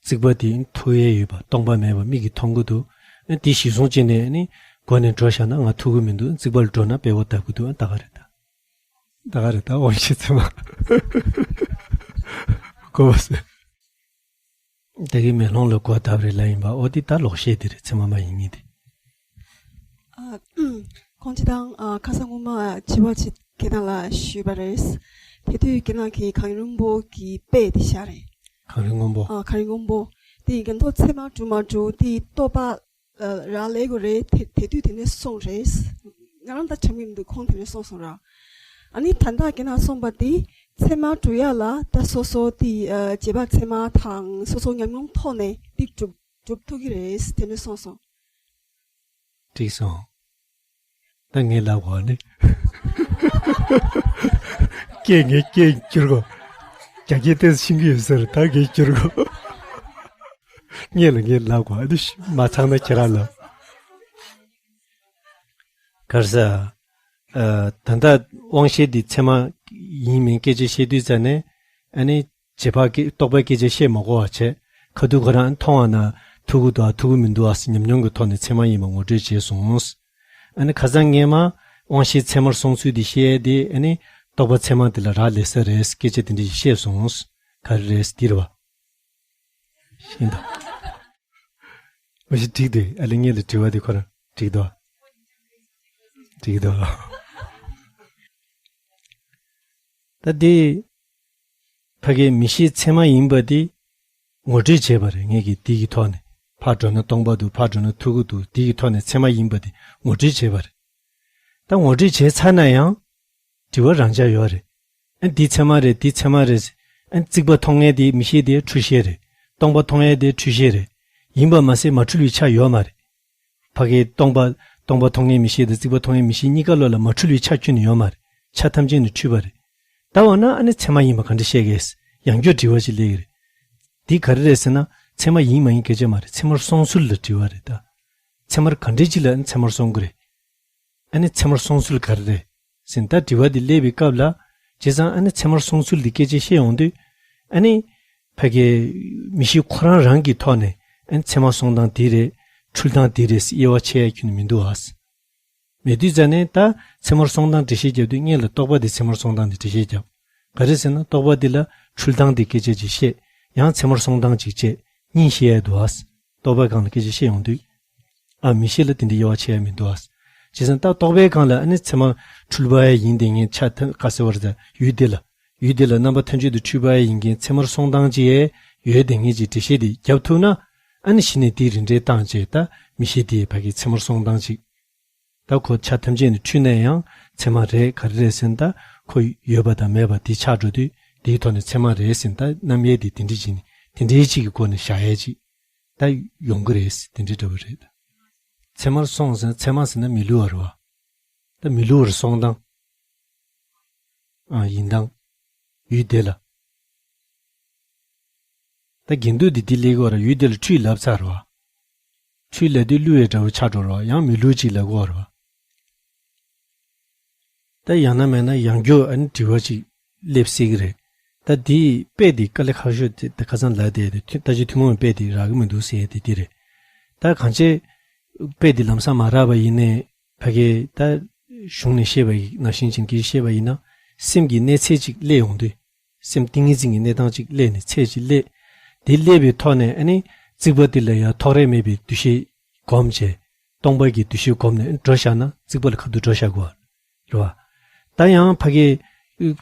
རྩིག་པ་དེ་མཐོ་ཡས་ཡོད་པ་སྟོང་པ་མེད་པ་མིག་གིས་མཐོང་གི་འདུག་ཨ་དེ་གཞི་བཟུང་བྱས་ནས་ཨ་ནི་སྒོ་ནས་འགྲོ་བཞག་ན་ང་ཐུག་གི་མི་འདུག་རྩིག་པ་ལ་འགྲོ་ན་དཔེ་བ་བརྡབ་གི་འདུག་ཨ་ད་ག་རེད་ད། ད་ག་རེད་ད་དབང་ཤེས་ཚད་མ། གོ་བ་ཟེར། དེ་གི་མེ་ལོང་ལ་སྒོ་བརྡབ་རེད་ལབ་ཡིན་པ་འོ་དེ་ད་ལོག་བཤད་དེ་རེད་ཚད་མ་མ་ཡིན་ངེས་དེ། ཨ། ཁོང་ཅི་དང་ཨ་ཁ་སང་སྔོན་མ་བྱིས་པ་ཅིག་ཁྱེད་རང་ལ་ཞུས་པ་རེད། དེ་དུས་ཁྱེད་རང་གིས་གངས་རིན་པོ་གི་དཔེ་དེ་བཞག་རེད། གངས་རིན་སྔོན་པོ། ཨ་གངས་རིན་སྔོན་པོ། དེ་ཡིན་གྱི་མདོ་ཚད་མ་གྲུབ་མ་གྲུབ་དེ་རྟོགས་པ་ཨ་རག་ལས་དགོས་རེད། དེ་དེ་དུས་དེ་ནས་སོང་རེད། ང་རང་ད་དྲན་གྱི་མི་འདུག་ཁོང་དེ་ནས་སོང་སོང་ར། ཨ་ནི་ད་ལྟ་ཁྱེད་རང་གསུངས་པ་དེ་ཚད་མ་གྲུབ་ཡ་ལ་ད་སོ་སོ་དེ་ཨ་རྗེས་དཔག་ཚད་མ་དང་སོ་སོ་ཉམས་མྱོང་ཐོག་ནས་དེ་གྲུབ་གྲུབ་ཐུབ་ཀྱི་རེད་དེ་ནས་སོང་སོང་། འགྲིག་སོང་། ད་ངས་ལབ་དགོས་ནི། སྐད་ངས་སྐད་བསྒྱུར་དགོས། རྒྱ་སྐད་ཏོག་ཙམ་ཤེས་ཀྱི་ཡོད་ས་རེད་ད་ངས་བསྒྱུར་དགོས། ངས་ལ་ངས་ལབ་དགོས་ཨ་ནི་མ་ཚང་ན་ཁྱེད་རང་ལབ། ག་རེ་ཟེར། ཨ་ད་ལྟ་དབང་ཤེས་འདི་ཚད་མ་ཡིན་མིན་སྐད་ཆ་བཤད་དུས་ཙ་ནས་ཨ་ནི་རྗེས་དཔག་གི་རྟོག་པའི་སྐད་ཆ་བཤད་མ་དགོས་པ་བྱས་ཁ་ཐུག་ཁོ་རང་མཐོང་བ་ན་ཐུག་གི་འདུག་ཨ་ཐུག་གི་མི་འདུག་ཨ་ཟེར་ཉམས་མྱོང་གི་ཐོག་ནས་ཚད་མ་ཡིན་པ་ངོ་སྤྲོད་བྱས་སོང་། ཨ་ནི་ཁ་སང་སྔས་མ་དབང་ཤེས་ཚད་མར་སོང་ཚུལ་འདི་བཤད་དེ་ཨ་ནི་ རྟོག་པ་མཚན་མ་དེ་ལ་རག་ལས་ས་རེད། སྐད་ཆ་དེ་འདྲ་ཞིག་བཤད་སོང་། ག་རེ་རེད་འདི་རེད་བ། ཤེས་འདུག་མ་གཞི་འགྲིག་འདུག་ཨ་ལེ་ངེད་ལ་དྲི་བ་དེ་ཁོ་རང་འགྲིག་འདུག་འགྲིག་འདུག་ད་དེ། ཕ་གིའི་མིག་ཤེས་ཚད་མ་ཡིན་པ་དེ་ངོ་སྤྲོད་བྱས་པ་རེད། ངེད་ཀྱིས་དེ་གི་ཐོག་ནས་ཕར་འགྲོ་ན་སྟོང་པ་འདུག་ཕར་འགྲོ་ན་ཐུར་འགོ་འདུག་དེ་གི་ཐོག་ནས་ཚད་མ་ཡིན་པ་དེ་ངོ་སྤྲོད་བྱས་པ་རེད། ད་ངོ་སྤྲོད་བྱས་ཚར་ན་ཡང་དྲི་བ་རང་འཇགས་ཡོད་རེད། ཨ་འདི་ཚད་མ་རེད། འདི་ཚད་མ་རེད། ཨ་རྩིག་པ་མཐོང་ཡས་དེ་མིག་ཤེས་དེ་འཁྲུལ་ཤེས་རེད། སྟོང་པ་མཐོང་ཡས་དེ་འཁྲུལ་ཤེས་རེད། ཡིན་པ་མ་ཟད་མ་འཁྲུལ་བའི་ཆ་ཡོད་མ་རེད། ཕ་གིའི་སྟོང་པ་སྟོང་པ་མཐོང་ངེས་མིག་ཤེས་དང་རྩིག་པ་མཐོང་ངེས་མིག་ཤེས་གཉིས་ཀ་ལོགས་ལ་མ་འཁྲུལ་བའི་ཆ་ཁྱོན་ནས་ཡོད་མ་རེད། ཆ་ཐམས་ཅད་ནས་འཁྲུལ་པ་རེད། ད་འོ་ན་ཨ་ནི་ཚད་མ་ཡིན་པ་ག་འདྲ་བཤད་གས། ཡང་བསྐྱར་དྲི་བ་ཅིག་སླེབས་ཀྱི་རེད། འདི་ག་རེ་རེད་ཟེར་ན་ཚད་མ་ཡིན་མ་ཡིན་སྐད་ཆ་མ་རེད། ཚད་མར་སོང་ཚུལ་ལ་དྲི་བ་རེད་ད། ཚད་མར་ག་འདྲ་ཅིག་ལ་ཨ་ནི་ཚད་མར་སོང་གི་རེད། ཨ་ནི་ཚད་མར་སོང་ཚུལ་ག་རེ་རེད་ཟེར་ན་ད་དྲི་བ་འདི་སླེབས་པའི་སྐབས་ལ། བྱས་ཙང་ཨ་ནི་ཚད་མར་སོང་ཚུལ་འདི་སྐད་ཆ་བཤད་ཡོང་དུས། ཨ་ནི་ཕ་གིའི་མིག་ཤེས་ཁོ་རང་རང་གི་ཐོག་ནས་ཨ་ནི་ཚད་མ་སོང་སྟངས་འདི་རེད། འཁྲུལ་སྟངས་འདི་རེད་ཟེར་དབྱེ་བ་ཕྱེ་ཡ་ཁྱོན་ནས་མི་འདུག་ཨ། མེད་དུས་ཙ་ནས་ད་ཚད་མར་སོང་སྟངས་འགྲེལ་བཤད་རྒྱབ་དུས་སྔོན་ལ་རྟོག་པ་འདི་ཚད་མར་སོང་སྟངས་འདི་འགྲེལ་བཤད་རྒྱབ། ག་རེ་ཟེར་ན་རྟོག་པ་འདི་ལ་འཁྲུལ་སྟངས་འདི་སྐད་ཆ་ཅིག་བཤད། ཡང་ཚད་མར་སོང་སྟངས་ཅིག་བྱས། གཉིས་བཤད་ཡ་འདུག་ཨ། རྟོག་པའི་སྒང་ལ་སྐད་ཆ་བཤད་ཡོང་དུས། ཨ་མིག་ཤེས་ལ་དེ་འདྲའི་དབྱེ་བ་ཕྱེ་ཡ་མི་འདུག་ཨ། བྱས་ཙང་ད་རྟོག་པའི་སྒང་ལ་ཨ་ནི་ཚད་མ་འཁྲུལ་པ་ཡིན་དེ་ངས་ཆ་ཐ་ག་ཟེར་བ་རེད་ད། ཡུལ་དེ་ལ། ཡུལ་དེ་ལ་རྣམ་པ་ཐམས་ཅད་དུ་འཁྲུལ་པ་ཡིན་མཁན་ཚད་མར་སོང་སྟངས་ཅིག་ཡོད་དེ་ངེས་ཀྱི་འགྲེལ་བཤད་དེ་རྒྱབ་ཐུབ་ན། ཨ་ནི་གཞི་ནས་དེའི་རིགས་འགྲེ་བཏང་བྱས་ད་མིག་ཤེས་དེའི་ཕ་གི་ཚད་མར་སོང་སྟངས་ཅིག་ད་ཁོ་ཆ་ཐམས་ཅད་ནས་འཁྲུལ་ན་ཡང་ཚད་མ་རེད། ག་རེ་རེད་ཟེར་ན་ད་ཁོ་ཡོད་པ་དང་མེད་པ་དེ་ཆགས་འགྲོ་དུས་དེའི་ཐོག་ནས་ཚད་མ་རེད་ཟེར་ན་ད་རྣམ་དབྱེ་དེ་དེ་འདྲ་བྱས་ནས་དེ་འདྲའི་ཅིག་གི་སྒོ་ནས་བཞག་ཡས་ཅིག་ད་ཡོང་གི་རེད་དེ་འདྲའི་འདྲ་བོ་རེད། ཚད་མར་སོང་ཟེར་ན་ཚད་མ་ཟེར་ན་མི་སླུ་བ་རེད་བ། ད་མི་སླུ་བར་སོང་སྟངས། ཨ་ཡིན་སྟངས། ཡུལ་དེ་ལ། ད་དགེ་འདུན་འདི་འདི་ལས་གོ་ར་ཡུལ་དེ་ལ་འཁྲུལ་ལབ་ཚར་བ། འཁྲུལ་ལབ་དུས་བསླུ་བའི་འདྲ་བོ་ཆགས་འགྲོ་ར་ཡང་མི་བསླུ་ཅིག་ལབ་གོ་ར། ད་ཡང་ན་མེད་ན་ཡང་བསྐྱར་ཨ་ནི་དྲི་བ་ཅིག་སླེབས་སྲིད་ཀྱི་རེད། ད་འདིའི་དཔེ་འདི་དཀའ་ལས་ཁག་ཤོས་དེ་ད་ཁ་སང་ལབ་བསྡད་དེ་ལྟ་ཅི་ཐུན་མོང་བའི་དཔེ་འདི་རག་གི་མི་འདུག་ཟེར་ཡས་དེ་འདི་རེད། ད་གང་ཅི། དཔེ་འདི་ལམ་སང་མ་རག་པ་ཡིན་ནའི་ཕ་གི་ད་གཞུང་ནས་བཤད་པ་ཡིན་ནང་བཞིན་ཅིག་གིས་བཤད་པ་ཡིན་ན་སེམས་ཀྱི་གནས་ཚད་ཅིག་སླེབས་ཡོང་དུས། སེམས་ཏིང་ངེ་འཛིན་གྱི་གནས་སྟངས་ཅིག་སླེབས་ནས་ཚད་ཅིག་སླེབས། དེ་སླེབས་པའི་ཐོག་ནས་ཨ་ནི་རྩིག་པ་འདི་ལ་ཡང་ཐོགས་རེག་མེད་པའི་འདུ་ཤེས་སྒོམ་བྱས། སྟོང་པ་གི་འདུ་ཤེས་སྒོམ་ནས་འགྲོ་བཞག་ན་རྩིག་པ་ལ་ཁ་ཐུག་འགྲོ་བཞག་དགོས་པ་རེད་བ། ད་ཡང་ཕ་གི་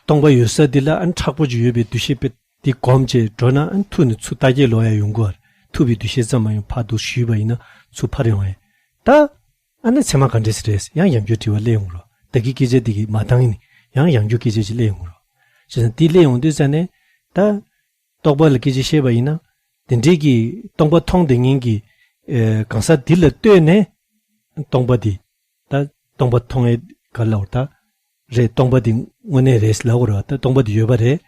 སྟོང་པ་ཡོད་ས་འདི་ལ་ཨ་ནི་མཁྲེགས་པོ་ཅིག་ཡོད་པའི་འདུ་ཤེས་དཔེ་འདི་སྒོམ་བྱས་འགྲོ་ན་ཨ་ནི་ཐུག་ནས་ཚུར་ལྟ་སྐྱེ་ལོག་ཡ་ཡོང་གི་བ་རེད། ཐུག་པའི་འདུ་ཤེས་ཙམ་མ་ཡིན་ཕར་འདུག་ཞུས་པ་ཡིན་ན་ཚུར་ཕར་ཡོང་ཡ། ད། ཨ་ནི་ཚད་མ་ག་འདྲས་སེ་རེད་ཡང་ཡང་བསྐྱར་དྲི་བ་སླེབས་ཡོང་རོགས། ད་གི་སྐད་ཆ་འདི་གི་མ་འདང་ནི་ཡང་ཡང་བསྐྱར་སྐད་ཆ་ཅིག་སླེབས་ཡོང་རོགས། བྱས་ཙང་འདི་སླེབས་ཡོང་དུས་ཙ་ནས་ད། རྟོག་པ་ལ་སྐད་ཆ་བཤད་པ་ཡིན་ན། དེ་འདྲས་ཀྱི་སྟོང་པ་མཐོང་བསྡད་མཁན་གྱི་ཨེ་གང་ཟག་འདི་ལ་ལྟོས་ནས་སྟོང་པ་འདི་ད་སྟོང་པ་མཐོང་ཡས་ག་ལ་བར་ད་རེད། སྟོང་པ་འདི་དངོས་གནས་རེད་ལབ་དགོས་རེད་བ། ད་སྟོང་པ་འདི་ཡོད་པ་རེད།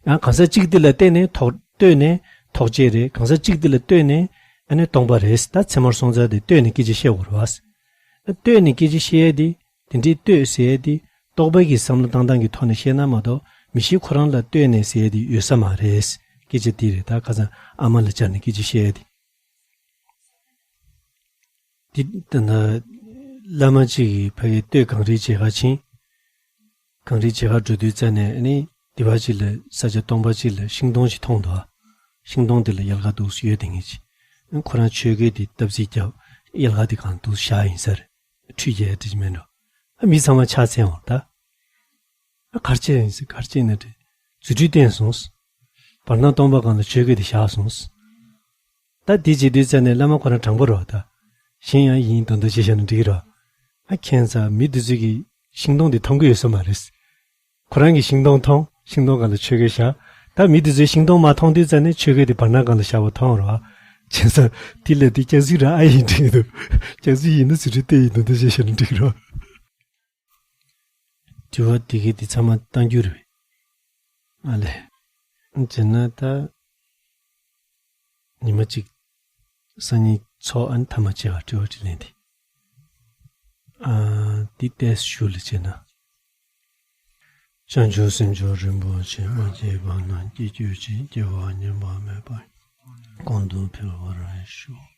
ཡང་གང་ཟག་གཅིག་འདི་ལ་བལྟས་ནས་ཐོག་ལྟོས་ནས་ཐོགས་བཅས་རེད། གང་ཟག་གཅིག་འདི་ལ་ལྟོས་ནས་ཨ་ནི་སྟོང་པ་རེད། ད་ཚད་མར་སོང་ཚར་དེ་ལྟོས་ནས་སྐད་ཆ་བཤད་དགོས་རེད་བ། ལྟོས་ནས་སྐད་ཆ་བཤད་ཡས་འདི། དེ་འདྲའི་ལྟོས་ཟེར་ཡས་དེ་རྟོག་པའི་གི་བསམ་བློ་བཏང་སྟངས་ཀྱི་ཐོག་ནས་བཤད་ན་མ་གཏོགས་མི་ཤེས་ཁོ་རང་ལ་ལྟོས་ནས་ཟེར་ཡས་དེ་ཡོད་ས་མ་རེད། སྐད་ཆ་དེ་རེད། ད་ཁ་སང་ཨ་མ་ལ་བཅར་ནས་སྐད་ཆ་བཤད་ཡས་དེ། དེ་ད་ན་བླ་མ་གཅིག་གིས་ཕ་གི་སྟོད་གངས་རིའི་མཇལ་ཁ་ཕྱིན། གངས་རིའི་མཇལ་ཁ་འགྲོ་དུས་ཙ་ནས་ཨ་ནི་སྡེ་བ་གཅིག་ལ་ས་ཆ་སྟོང་པ་གཅིག་ལ་ཤིང་སྡོང་ཞིག་མཐོང་འདུག་ཤིང་སྡོང་དེ་ལ་ཡལ་ག་འདུག་སེ་ཡོད་དེ་ངེས་ཀྱི། ཨ་ཁོ་རང་ཆོས་གོས་དེ་སྟབས་གཅིག་བརྒྱབ། ཡལ་ག་དེ་གང་འདུག་བཞག་ཡིན་ས་རེད། ཁྲུས་རྒྱག་ཡ་འགྲིག་མེད་འགྲོ། ཨ་མི་ཚང་མ་ཕྱག་འཚལ་འོང་ད། ཨ་གར་ཆེ་ཡིན་ཟེར་གར་ཆེ་ན་དེ་རྫུ་འཕྲུལ་བསྟན་སོང་། བར་སྣང་སྟོང་པ་སྒང་ལ་ཆོས་གོས་དེ་བཞག་སོང་། ད་དེ་བྱེད་དུས་ཙ་ནས་བླ་མ་ཁོ་རང་དྲང་པོ་རོ་ད། གཞན་ཡང་ཡིན་མདོག་མདོག་བྱས་བཞག་ན་འགྲིག་གི་རོ། ཨ་ཁྱེད་ཚ་མི་དེ་ཚོས་ཀྱི་ཤིང་སྡོང་དེ་མཐོང་གི་ཡོད་ས་མ་རེད། ཁོ་རང་གི་ཤིང་སྡོང་མཐོང་། ཤིང་སྡོང་སྒང་ལ་ཆོས་གོས་བཞག་ད་མི་དེ་ཚོས་ཤིང་སྡོང་མ་མཐོང་དུས་ཙ་ནས་ཆོས་གོས་དེ་བར་སྣང་སྒང་ལ་བཞག་པ་མཐོང་རོ། ཁྱེད་ཚ་དེ་ལས་དེ་སྐྱག་རྫུན་ར་ཨ་ཡིན་འགྲིག་གི་འདུག་སྐྱག་རྫུན་ཡིན་ན་རྫུ་འཕྲུལ་བསྟན་ཡིན་མདོག་མདོག་བྱས་བཞག་ན་འགྲིག་གི་རོ། དྲི་བ་དེ་གའི་དེ་ཚང་མ་བཏང་རྒྱུ་རེད། ཨ་ལས། བྱས་ན་ད། ཉི་མ་གཅིག་སང་ཉིན་ཚོགས་ཨ་ནི་ཐ་མ་བྱས་པ་དྲི་བ་དྲིས་ལན་དེ། ཨ་འདི་ཏོག་ཙམ་ཞུ་ལ་བྱས་ན། བྱང་ཆུབ་སེམས་མཆོག་རིན་པོ་ཆེ། མ་སྐྱེས་པ་རྣམས་སྐྱེ་གྱུར་ཅིག་སྐྱེ་བ་ཉམས་པ་མེད་པ། གོང་དུ་འཕེལ་བར་ཤོག